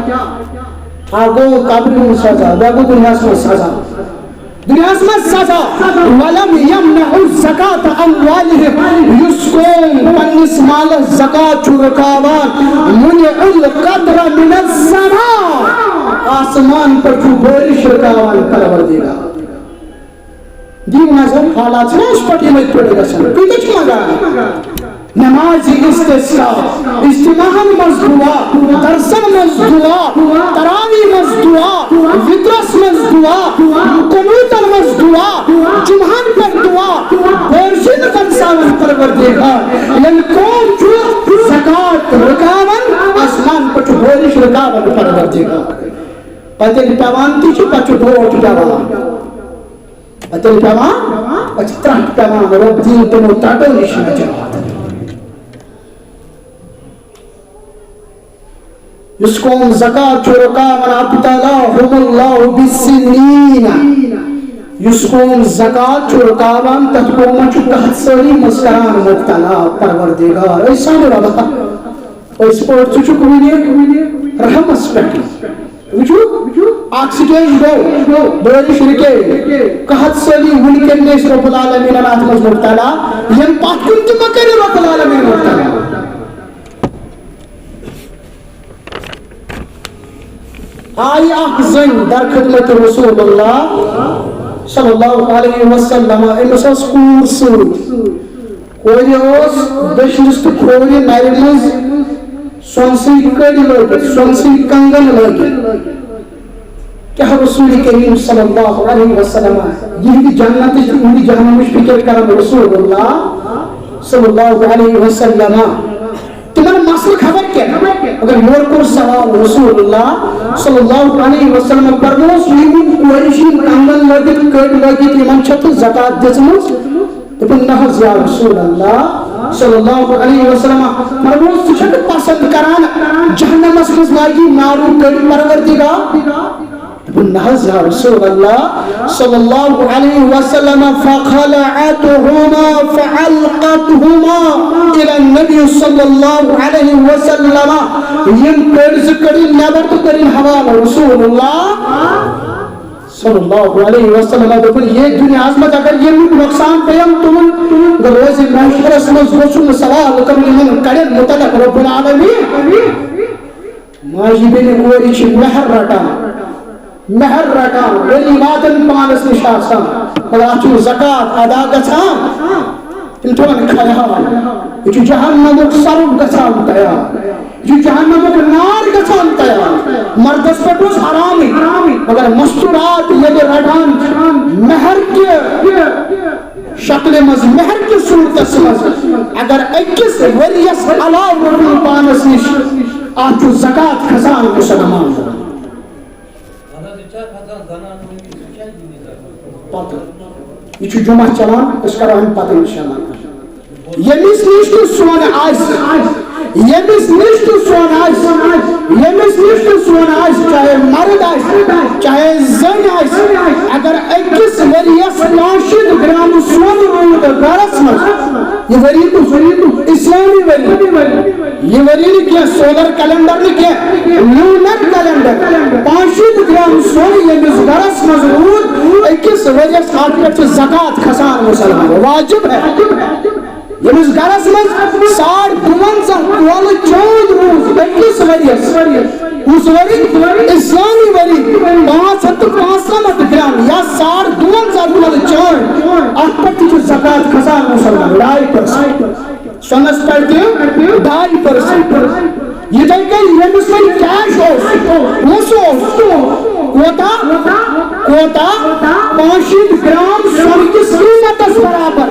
اکھ گوٚو قبرِ ہُنٛد سزا، بیٚیہِ گوٚو دُنیاہس منٛز سزا۔ دُنیاہس منٛز سزا۔ ولم یمنعوا زکاة اموالہم، یُس قوم پننِس مالس زکات چھُ رُکاوان، منع القطر من السماء، آسمان پٮ۪ٹھ چھُ بٲرِش رُکاوان پروردگار۔ دِیِو نظر، حالات چھِنہ اَسہِ پٮ۪ٹھ یِمَے پٲٹھۍ گژھان؟ کۭتیٛاہ چھِ منٛگان؟ نمازِ استسقا، اجتماعن منٛز دعا، درسن منٛز دعا، تراویح منٛز دعا، وترس منٛز دعا، قنوتن منٛز دعا، جمعہن پٮ۪ٹھ دعا، بٲرشہِ نہٕ بنساون پروردگار۔ ییٚلہِ قوم چھُ زکات رُکاوان، آسمان پٮ۪ٹھ چھُ بٲرِش رُکاوان پروردگار۔ پتہٕ ییٚلہِ پٮ۪وان تہِ چھِ، پتہٕ چھُ ڈوٹھ پٮ۪وان۔ پتہٕ ییٚلہِ پٮ۪وان، پتہٕ چھِ ترٛٹھ پٮ۪وان، رۄب دِیِن تِمو ترٛٹو نِش نجات۔ یُس قوم زکات چھُ رُکاوان، ابتلاهم اللہ بالسنین۔ یُس قوم زکات چھُ رُکاوان، تتھ قومس چھُ قحط سٲلی منٛز کران مبتلا پروردگار۔ اے سانہِ رۄبا، أسۍ پٲٹھۍ ژٕ چھُکھ وُنہِ رحمس پٮ۪ٹھ۔ وٕچھِو، اکھ سٹیج گوٚو، بٲرِش رُکے، قحط سٲلی، وٕنہِ کٔرۍ نہٕ أسۍ رب العالمینن اتھ منٛز مبتلا، ییٚمہِ پتھ کُن تہِ مہ کٔرِو رب العالمین مبتلا۔ آیہِ اکھ زٔنۍ در خدمت رسول اللہ صلی اللہ علیہ وسلم، أمِس ٲس کوٗر سۭتۍ۔ کورِ اوس دٔچھنِس تہٕ کھوورِ نرِ منٛز سۄنہٕ سٕنٛدۍ کٔڑۍ لٲگِتھ، سۄنہٕ سٕنٛدۍ کنگن لٲگِتھ۔ کیٛاہ رسول کریم صلی اللہ علیہ وسلم، یِہنٛدِ جنتٕچ تہٕ یِہنٛدِ جہنمٕچ فکر کران رسول اللہ صلی اللہ علیہ وسلم؟ تِمن مسلہٕ خبر کیٛاہ، مگر یورٕ کوٚر سوال رسول اللہ صلی اللہ علیہ وسلم، فرموس، یِمن کورِ چھِ یِم کنگن لٲگِتھ، کٔڑۍ لٲگِتھ، یِمن چھَتھ زکات دِژمٕژ؟ دوٚپُن، نہ حظ یا رسول اللہ صلی اللہ علیہ وسلم۔ فرموس، ژٕ چھکھ پسند کران جہنمس منٛز لاگی نارو کٔڑۍ پروردگار؟ دوٚپُن، نہ حظ یا رسول اللہ صلی اللہ علیہ وسلم۔ فخلعتهما فألقتهما إلى النبي صلى الله عليه وسلم۔ یِم کٔڑۍ زٕ کٔڑِن نٮ۪بر تہٕ کٔرِن حوالہٕ رسول اللہ صلی اللہ علیہ وسلم۔ دوٚپُن، ییٚتھۍ دُنیاہس منٛز اگر ییٚمیُک نۄقصان پیٚیَم تُلُن، گوٚو روزِ محشرس منٛز گوٚژھُم نہٕ سوال کرُن یِمن کڑٮ۪ن متعلق رب العالمین۔ ماجہِ بیٚنہِ کورِ چھِ مہر رٹان، مہر رٹان، ؤری وادن پانس نِش آسان، مگر اتھ چھُنہٕ زکات ادا گژھان۔ تِم چھِ ونان، خیال، یہِ چھُ جہنمُک سرُپھ گژھان تیار۔ یہِ چھُ جہنمُک نار گژھان تیار۔ مردس پٮ۪ٹھ اوس حرامٕے، مگر مستورات ییٚلہِ رٹان چھِ مہر کہِ شکلہِ منٛز، مہر کہِ صورتس منٛز، اگر أکِس ؤرۍیَس علاوٕ روٚٹُن پانس نِش، اتھ چھُ زکات کھسان مُسلمان۔ پتہٕ۔ یہِ چھُ جمعہ چلان، أسۍ کرو اَمہِ پتہٕ انشاءاللہ۔ ییٚمِس نِش تہِ سۄن آسہِ، ییٚمِس نِش تہِ سۄن آسہِ، ییٚمِس نِش تہِ سۄن آسہِ، چاہے مرد آسہِ، چاہے زٔنۍ آسہِ، اگر أکِس ؤرۍیَس پانٛژھ شیٖتھ گرام سۄن روٗد گرس منٛز، یہِ ؤری کُس؟ اسلامی ؤری۔ یہِ ؤری نہٕ کینٛہہ، سولر کیلنڈر نہٕ کینٛہہ، لونر کیلنڈر۔ پانٛژھ شیٖتھ گرام سۄن ییٚمِس گرس منٛز روٗد، أکِس ؤرِیَس، اَتھ پٮ۪ٹھ چھِ زکوٰۃ کھسان مُسلمان، واجب ہے۔ ییٚمِس گرس منٛز ساڑ دُوَنزاہ تولہٕ چاند روٗد أکِس ؤرِیَس، کُس ؤری؟ اسلامی ؤری۔ پانٛژھ ہَتھ تہٕ پانٛژنَمَتھ گرام یا ساڑ دُوَنزاہ تولہٕ چاند، اَتھ پٮ۪ٹھ تہِ چھِ زکوٰۃ کھسان مُسلمان، ڈاے پٔرسنٹ۔ سۄنس پٮ۪ٹھ تہِ ڈاے پٔرسنٹ۔ یِتھے کٔنۍ ییٚمِس وۄنۍ کیش اوس، پونٛسہٕ اوس، کوتاہ؟ کوتاہ؟ پانٛژھ شیٖتھ گرام سۄنہٕ کِس قۭمتس برابر۔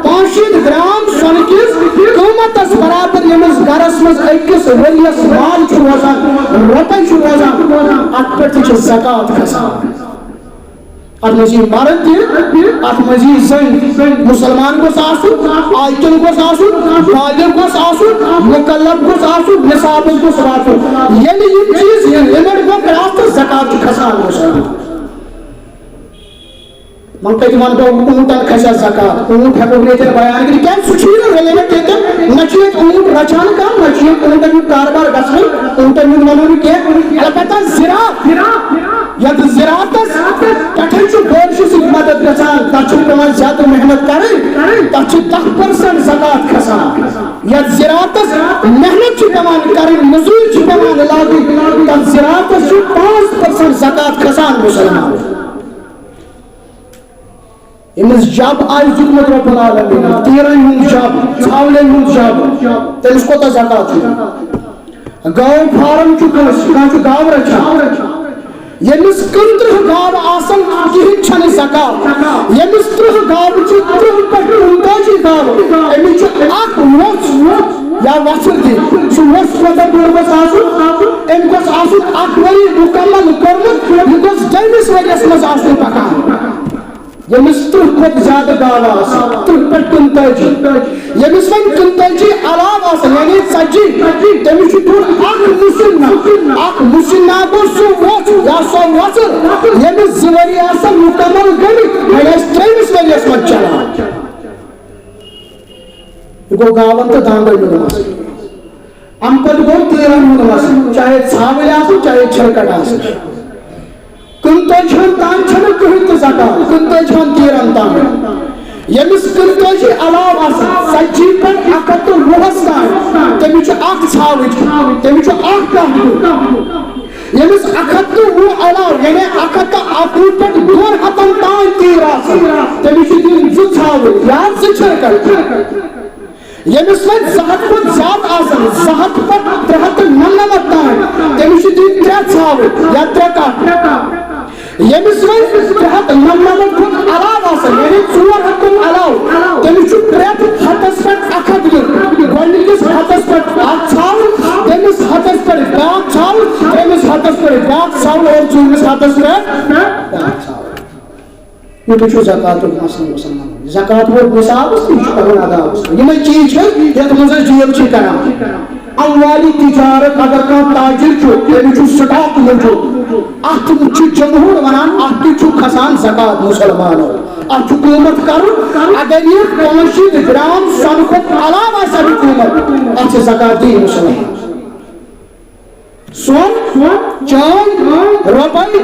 پانٛژھ شیٖتھ گرام سۄنہٕ کِس قۭمتس برابر ییٚمِس گرس منٛز أکِس ؤرِیَس مال چھُ روزان، رۄپے چھُ روزان، اَتھ پٮ۪ٹھ تہِ چھِ زکوٰۃ کھسان۔ اتھ منٛز یی مرد تہِ، اتھ منٛز یی زٔنۍ۔ مُسلمان گوٚژھ آسُن، عاقل گوٚژھ آسُن، بالغ گوٚژھ آسُن، مُکلف گوٚژھ آسُن، نصابس گوٚژھ واتُن۔ ییٚلہِ یِم چیٖز، یہِ لِمٹ گوٚو کراس، تہٕ زکوٰۃ چھُ کھسان مُسلمان۔ وۄنۍ کتہِ ونہٕ بہٕ، اوٗنٹن کھسہِ ہا زکوٰۃ؟ اوٗنٹ ہٮ۪کو نہٕ ییٚتٮ۪ن بیان کٔرِتھ، کیازِ سُہ چھُے نہٕ ریلیونٹ ییٚتٮ۪ن۔ نہ چھُ ییٚتہِ اوٗنٹ رچان کانٛہہ، نہ چھُ ییٚتہِ اوٗنٹن ہُنٛد کاربار گژھان، اوٗنٹن ہُنٛد ونو نہٕ کینٛہہ۔ البتہ زراعت، یتھ زراعتس پٮ۪ٹھے چھُ بٲرشہِ سۭتۍ مدد گژھان، تتھ چھُنہٕ پٮ۪وان زیادٕ محنت کرٕنۍ، تتھ چھِ دَہ پٔرسنٹ زکوٰۃ کھسان۔ یتھ زراعتس محنت چھِ پٮ۪وان کرٕنۍ، مٔزوٗرۍ چھِ پٮ۪وان لاگٕنۍ، تتھ زراعتس چھُ پانٛژھ پٔرسنٹ زکوٰۃ کھسان مُسلمان۔ ییٚمِس جب آسہِ دیُتمُت رۄب العالمیٖنَن، تیٖرَن ہُنٛد جب، ژھاولٮ۪ن ہُنٛد جب، تٔمِس کوٗتاہ زکوٰۃ چھُ دیُن؟ گٲو فارم چھُ کٲنٛسہِ، کانٛہہ چھُ گاوٕ رچھان۔ ییٚمِس کُنترٕٛہ گاوٕ آسَن، کِہیٖنۍ چھَنہٕ زکوٰۃ۔ ییٚمِس ترٕٛہ گاوٕ چھِ، ترٕٛہ پٮ۪ٹھ کُنتٲجی گاوٕ، أمِس چھُ اکھ وۄژھ یا وۄژھٕر دِنۍ۔ سُہ وۄژھ کوٗتاہ بوٚڑ گوٚژھ آسُن؟ أمۍ گوٚژھ آسُن اکھ ؤری مُکمل کوٚرمُت، یہِ گوٚژھ دوٚیمِس ؤریَس منٛز آسُن پکان۔ ییٚمِس ترٕٛہ کھۄتہٕ زیادٕ گاوٕ آسَن، ترٕٛہ پٮ۪ٹھ کُنتٲجی، ییٚمِس وۄنۍ کُنتٲجی علاوٕ آسَن، یعنی ژتجی، تٔمِس چھُ دیُن اکھ مُسِن ناگ۔ اکھ مُسِن ناگ گوٚو سُہ وۄژھ یا سۄ وۄژھٕر، ییٚمِس زٕ ؤری آسَن مُکمل گٔمٕتۍ، وۄنۍ آسہِ ترٛیٚیِمِس ؤریَس منٛز چلان۔ یہِ گوٚو گاوَن تہٕ دانٛدَن ہُنٛد مسلہٕ۔ اَمہِ پَتہٕ گوٚو تیٖرَن ہُنٛد مسلہٕ، چاہے ژھاوٕلۍ آسَن، چاہے چھِرکَٹ آسَن۔ کُنتٲجِہَن تام چھَنہٕ کٕہٕنۍ تہِ زکوٰۃ، کُنتٲجِہَن تیٖرَن تام۔ ییٚمِس کُنتٲجی علاوٕ آسَن، ژتجی پٮ۪ٹھ اَکھ ہَتھ تہٕ وُہَس تام، تٔمِس چھُ اَکھ ژھاوٕج، تٔمِس چھُ اَکھ کَٹھ دیُن۔ ییٚمِس اَکھ ہَتھ تہٕ وُہ علاوٕ، یعنی اَکھ ہَتھ تہٕ اَکوُہ پٮ۪ٹھ دۄن ہَتَن تام تیٖر آسَن، تٔمِس چھِ دِنۍ زٕ ژھاوٕلۍ یا زٕ چھِرکَٹ۔ ییٚمِس وۄنۍ زٕ ہَتھ کھۄتہٕ زیادٕ آسَن، زٕ ہَتھ پٮ۪ٹھ ترٛےٚ ہَتھ تہٕ نَمنَمَتھ تام، تٔمِس چھِ دِنۍ ترٛےٚ ژھاوٕلۍ یا ترٛےٚ کَٹھ۔ ییٚمِس وۄنۍ ترٛےٚ ہَتھ نَمنَمَتھ کھۄتہٕ علاوٕ آسَن، یعنی ژور ہَتھ کھۄتہٕ علاوٕ، تٔمِس چھُ پرٛٮ۪تھ ہَتَس پٮ۪ٹھ اَکھ ہَتھ دیُن۔ گۄڈٕنِکِس ہَتَس پٮ۪ٹھ اَکھ ژھاوُل، تٔمِس ہَتَس پٮ۪ٹھ بیٛاکھ ژھاوُل، ترٛیٚیِمِس ہَتَس پٮ۪ٹھ بیٛاکھ ژھاوُل اور ژوٗرمِس ہَتَس پٮ۪ٹھ بیٛاکھ ژھاوُل۔ یُتُے چھُ زکوٰتُک مسلہٕ مُسلمانَن۔ زکوٰۃ ووت نصابَس تہٕ یہِ چھُ پَنُن ادا گژھان۔ یِمَے چیٖز چھِ، یَتھ منٛز أسۍ ڈیٖل چھِ کران۔ اموال تجارت، اگر کانٛہہ تاجر چھُ، تٔمِس چھُ سٹاک موٗجوٗد، اتھ چھُ جمہور ونان، اتھ تہِ چھُ کھسان زکوٰۃ مُسلمانو۔ اتھ چھُ قۭمتھ کرُن، اگر یہِ پانٛژھ شیٖتھ گرام سۄنہٕ کھۄتہٕ علاوٕ آسہِ امیُک قۭمتھ، اتھ چھِ زکوٰۃ دِنۍ مُسلمان۔ سۄن، چاند، رۄپے،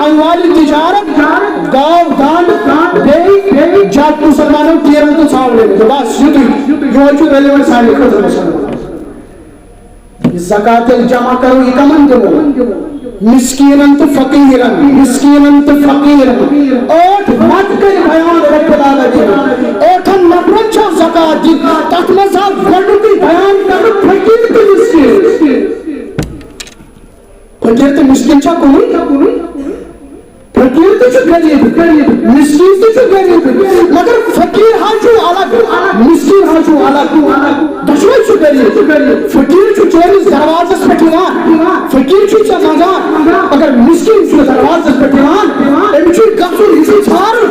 اموال تجارت، گاو، دانٛد، بیٚیہِ جب مُسلمانو تیٖرن تہٕ ژھاولٮ۪ن تہٕ بس یِتُے۔ یِہوٚے چھُ relevant سانہِ خٲطرٕ مُسلمان۔ یہِ زکوٰۃ ییٚلہِ جمع کرو، یہِ کمن دِمو؟ مسکیٖنن تہٕ فقیٖرن، مسکیٖنن تہٕ فقیٖرن۔ ٲٹھ مت کٔرۍ بیان رب العالمین۔ ٲٹھن نفرن چھو زکوٰۃ دِنۍ۔ تتھ منٛز آو گۄڈنیُکُے بیان کرنہٕ فقیٖر تہٕ مسکیٖن۔ فقیٖر تہٕ مسکیٖن چھا کُنُے؟ فقیٖر تہِ چھُ غریٖب، مسکیٖن تہِ چھُ غریٖب، مگر فقیٖر حظ چھُ الگ، مسکیٖن حظ چھُ الگ۔ دۄشوے چھِ غریٖب۔ فقیٖر چھُ چٲنِس دروازس پٮ۪ٹھ یِوان، فقیٖر چھُے ژےٚ منٛگان، مگر مسکیٖن چھُ دروازس پٮ۪ٹھ یِوان، أمِس چھُے گژھُن، یہِ چھُے ژھانٛڈُن۔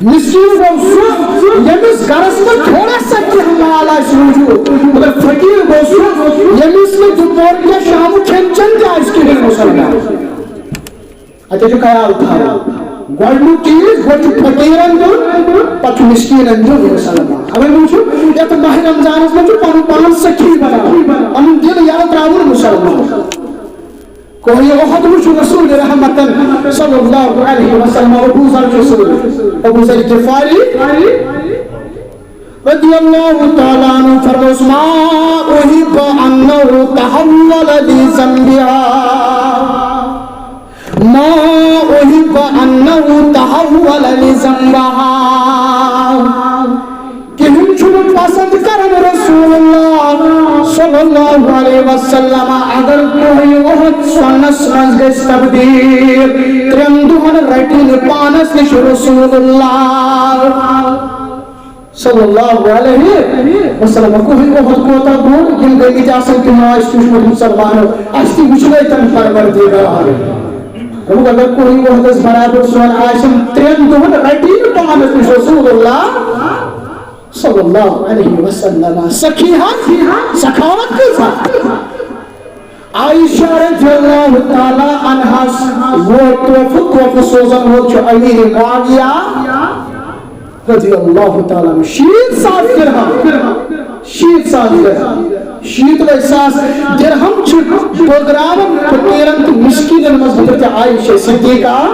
مسکیٖن گوٚو سُہ، ییٚمِس گرس منٛز تھوڑا سا کینٛہہ مال آسہِ موٗجوٗد، مگر فقیٖر گوٚو سُہ، ییٚمِس نہٕ دُپہر یا شامُک کھٮ۪ن چٮ۪ن تہِ آسہِ کِہیٖنۍ مُسلمان۔ اَتہِ چھُ خیال تھاوُن۔ گۄڈٕنیُک چیٖز، گۄڈٕ چھُ فقیٖرن دیُن، پتہٕ چھُ مِسکیٖنن دیُن، اِنسان۔ اَوَے موٗجوٗب یَتھ ماہِ رمضانَس منٛز چھُ پَنُن پان سخی بَناوُن، پَنُن دِل یَلہٕ ترٛاوُن مُسلمان۔ کوہِ احد وٕچھ رسول رحمتن صلی اللہ علیہ وسلم، ابو ذر چھُ سۭتۍ، ابو ذر غفاری رضی اللہ تعالیٰ عنہ فرموس، ما احب انہ تحول لی ذنبها، ما احب انہ تحول لی ذنبها۔ کِہیٖنۍ چھُنہٕ پسند کران رسول اللہ صلی اللہ علیہ وسلم اگر کوہِ احد سۄنس منٛز گژھِ تبدیل۔ ترٛٮ۪ن دۄہن رٹہِ نہٕ پانس نِش رسول اللہ صلی اللہ علیہ وسلم۔ کوہِ احد کوتاہ بوٚڑ، یِم گٔمٕتۍ آسن تِم آسہِ وٕچھمُت مُسلمانو، اَسہِ تہِ وٕچھنٲے تَمہِ پروردگار۔ دوٚپُکھ، اگر کوہِ احدس برابر سۄن آسن، ترٛٮ۪ن دۄہن رٹہِ نہٕ پانس نِش رسول اللہ صلی اللہ علیہ وسلم۔ سخی حظ، سخاوت کۭژاہ۔ عائشہ رضی اللہ تعالیٰ عنہَس ووت تحفہٕ، تحفہٕ سوزن وول چھُ امیر معاویہ رضی اللہ تعالیٰ عنہ۔ شیٖتھ ساس درہم، شیٖتھ ساس درہم، شیٖتھ لَچھ ساس درہم چھِ بٲگراوان فقیٖرن تہٕ مِسکیٖنن منٛز حضرت عائشہ صدیقہ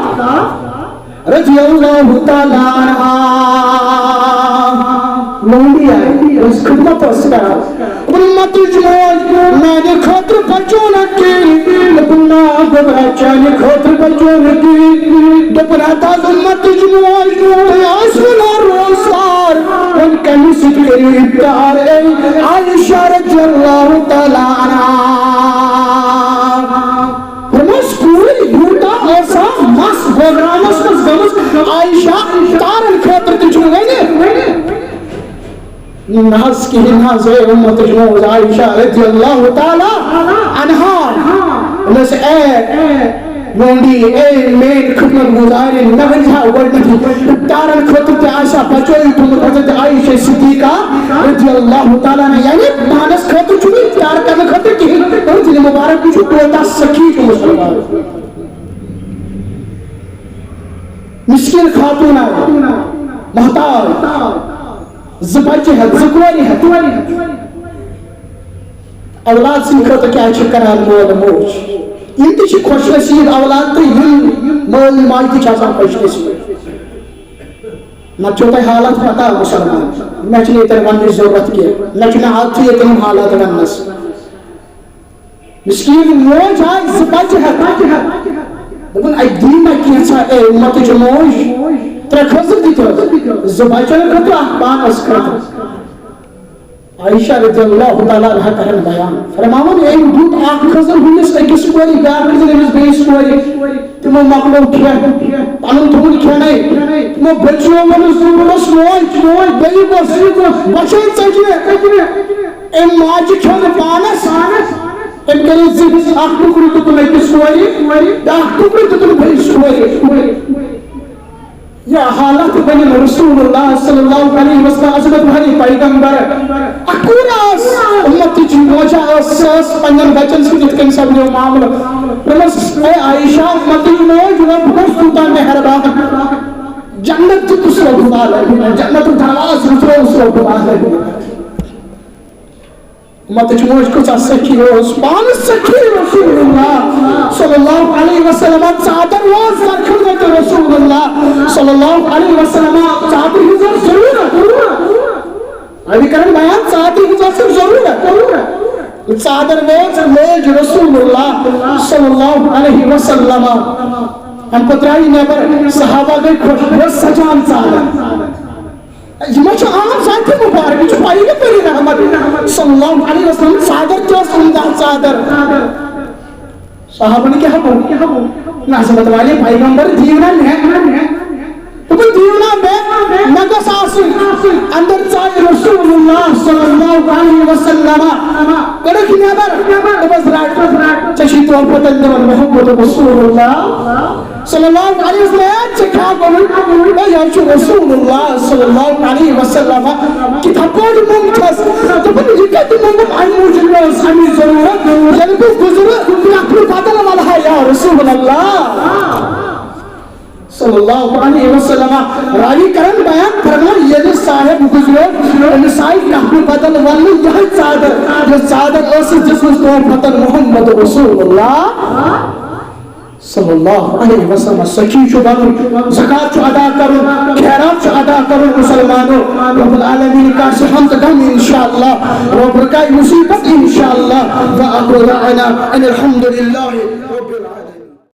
رضی اللہ تعالیٰ عنہا۔ لونڈی آیہِ، یۄس خدمت ٲس کران۔ دوٚپُن، متٕچ موج، میانہِ خٲطرٕ بچو نہٕ کِہیٖنۍ۔ دوٚپُن، نا گوٚبرا، چانہِ خٲطرٕ بچو نہٕ کِہیٖنۍ۔ دوٚپُن، ہتا زٕ متٕچ موج، تُہۍ ٲسوٕ نا روزدار، وۄنۍ کَمہِ سۭتۍ کٔرِو افطار؟ اے عائشہ رضی اللہ تعالیٰ عنہا۔ فرموس، کوٗر یوٗتاہ ٲسا مَس بٲگراونَس منٛز گٔمٕژ، عائشہ افطارن خٲطرٕ تہِ چھُنہٕ وۄنۍ۔ نہ حظ کِہیٖنۍ نہ حظ، اے اُمتٕچ موج عائشہ رضی اللہ تعالیٰ عنہا۔ دوٚپنَس، اے لونڈی، اے میٲنۍ خدمت گزارِ، مےٚ ؤنۍ زِ ہا گۄڈٕنیتھٕے، افطارن خٲطرٕ تہِ آسہِ ہا بچٲوِتھ تھوٚمُت حضرت عائشہ صدیقہ رضی اللہ تعالیٰ عنہا، یعنی پانس خٲطرٕ چھُنہٕ افطار کرنہٕ خٲطرٕ کِہیٖنۍ۔ تہٕ دِلہِ مبارک وٕچھِو، کوٗتاہ سخی چھُ مُسلمان۔ مِسکیٖن خاتوٗن آیہِ، محتاج، زٕ بچہِ ہٮ۪تھ، زٕ کورِ ہٮ۪تھ۔ اولاد سٕنٛدِ خٲطرٕ کیٛاہ چھِ کران مول موج؟ یِم تہِ چھِ خۄش نصیٖب اولاد تہٕ یِم مٲلۍ ماجہِ تہِ چھِ آسان خۄش نصیٖب۔ نتہٕ چھو تۄہہِ حالت پتہ مُسلمان، مےٚ چھِنہٕ ییٚتٮ۪ن وننٕچ ضروٗرت کینٛہہ، مےٚ چھُنہٕ عادتھٕے ییٚتٮ۪ن یِم حالات وننس۔ مِسکیٖن موج آے زٕ بچہِ ہٮ۪تھ۔ دوٚپُن، اَتہِ دی مےٚ کینٛژھا، اے اُمتٕچ موج، ترٛےٚ کھٔزٕر دِتِس، زٕ بچن خٲطرٕ، اکھ پانس خٲطرٕ۔ عائشہ رضی اللہ تعالیٰ عنہا کرن بیان، فرماوان، أمۍ دیُت اکھ کھٔزٕر ہُمِس أکِس کورِ، بیٛاکھ کھٔزٕر أمِس بیٚیِس کورِ۔ تِمو مۄکلوو کھٮ۪ن، پنُن تھوٚوُن کھٮ۪نَے۔ تِمو بٔچیو ووٚنُس، دوٚپُس، موج، موج، بیٚیہِ کۄس؟ بۄچھے ژٔجہِ۔ أمۍ ماجہِ کھیوٚو نہٕ پانَس۔ أمۍ کٔرِتھ زٕ، اکھ ٹُکرٕ دیُتُن أکِس کورِ، بیٛاکھ ٹُکرٕ دیُتُن بیٚیِس کورِ۔ یا حالت بنن رسول اللہ صلی اللہ علیہ وسلم، عظمت والے پیغمبر۔ اکوٗر ٲس، اُمتٕچ موجہ ٲس، سۄ ٲس پننٮ۪ن بچن سۭتۍ یِتھ کٔنۍ سپدیو معاملہٕ۔ دوٚپمس، اے عائشہ، اُمتٕچ موج، رۄب گوٚژھ تیوٗتاہ مہربان۔ جنت دیُتُس رۄب العالمین، جنت دروازٕ دِتُس رۄب العالمین۔ اُمتٕچ موج کۭژاہ سخی ٲس، پانہٕ سخی رسول اللہ صلی اللہ علیہ وسلم، ژادر اوس در خدمت رسول اللہ صلی اللہ علیہ وسلم، ژادرِ ہٕنٛز ٲس ضروٗرت۔ ابھی کرن بیان، ژادرِ ہٕنٛز ٲس ضروٗرت۔ ژادر وٲژ، لٲج رسول اللہ صلی اللہ علیہ وسلم۔ اَمہِ پتہٕ درٛاے نٮ۪بر، صحابہ گٔے خۄش، یہِ ٲس سجان ژادر۔ یہِ ما چھُ عام ذاتِ مبارک، یہِ چھُ پیغمبر رحمت صلی اللہ علیہ وسلم، ژادر تہِ ٲس عمدہ ژادر۔ صحابن کیٛاہ گوٚو؟ نہ، عظمت والے پیغمبر، دِیِو نا مےٚ۔ دوٚپُن، دِیِو نا مےٚ، مےٚ گٔژھ آسٕنۍ۔ اندر ژایہِ رسول اللہ صلی اللہ علیہ وسلم، کٔڑٕکھ نٮ۪بر، دوٚپُس، رٹ، ژےٚ چھُے تحفہٕ تیٚلہِ دِوان محمد رسول اللہ۔ صلی اللہ علیہ وسلم، ہے، ژےٚ کیٛاہ گوٚوُے؟ ہے، یہِ حظ چھُ رسول اللہ صلی اللہ علیہ وسلم۔ کِتھا پٲٹھۍ موٚنگ چھَس؟ دوٚپُن، یہِ کَتہِ موٚنگُم؟ اَمہِ موٗجوٗب مےٚ ٲس اَمِچ ضروٗرت۔ ییٚلہِ بہٕ گُزرٕ، کَپرٕ بدل وَلہٕ ہا یا رسول اللہ۔ صلی اللہ علیہ وسلم۔ راوی کرن بیان فرمان، ییٚلہِ صاحب گُزریو، أمِس آیہِ کفنہٕ بدل وننہٕ یِہوٚے ژادر، یۄس ژادر ٲسٕس دِژمٕژ تحفتن محمد رسول اللہ صلی اللہ علیہ وسلم۔ سخی چھُ بنُن، زکات چھُ ادا کرُن، خیرات چھُ ادا کرُن۔ مسلمانو، رب العالمین کاسہِ ہم تہٕ غم انشاءاللہ، رب رکاے مصیبت انشاءاللہ۔ وآخر دعوانا ان الحمد للہ رب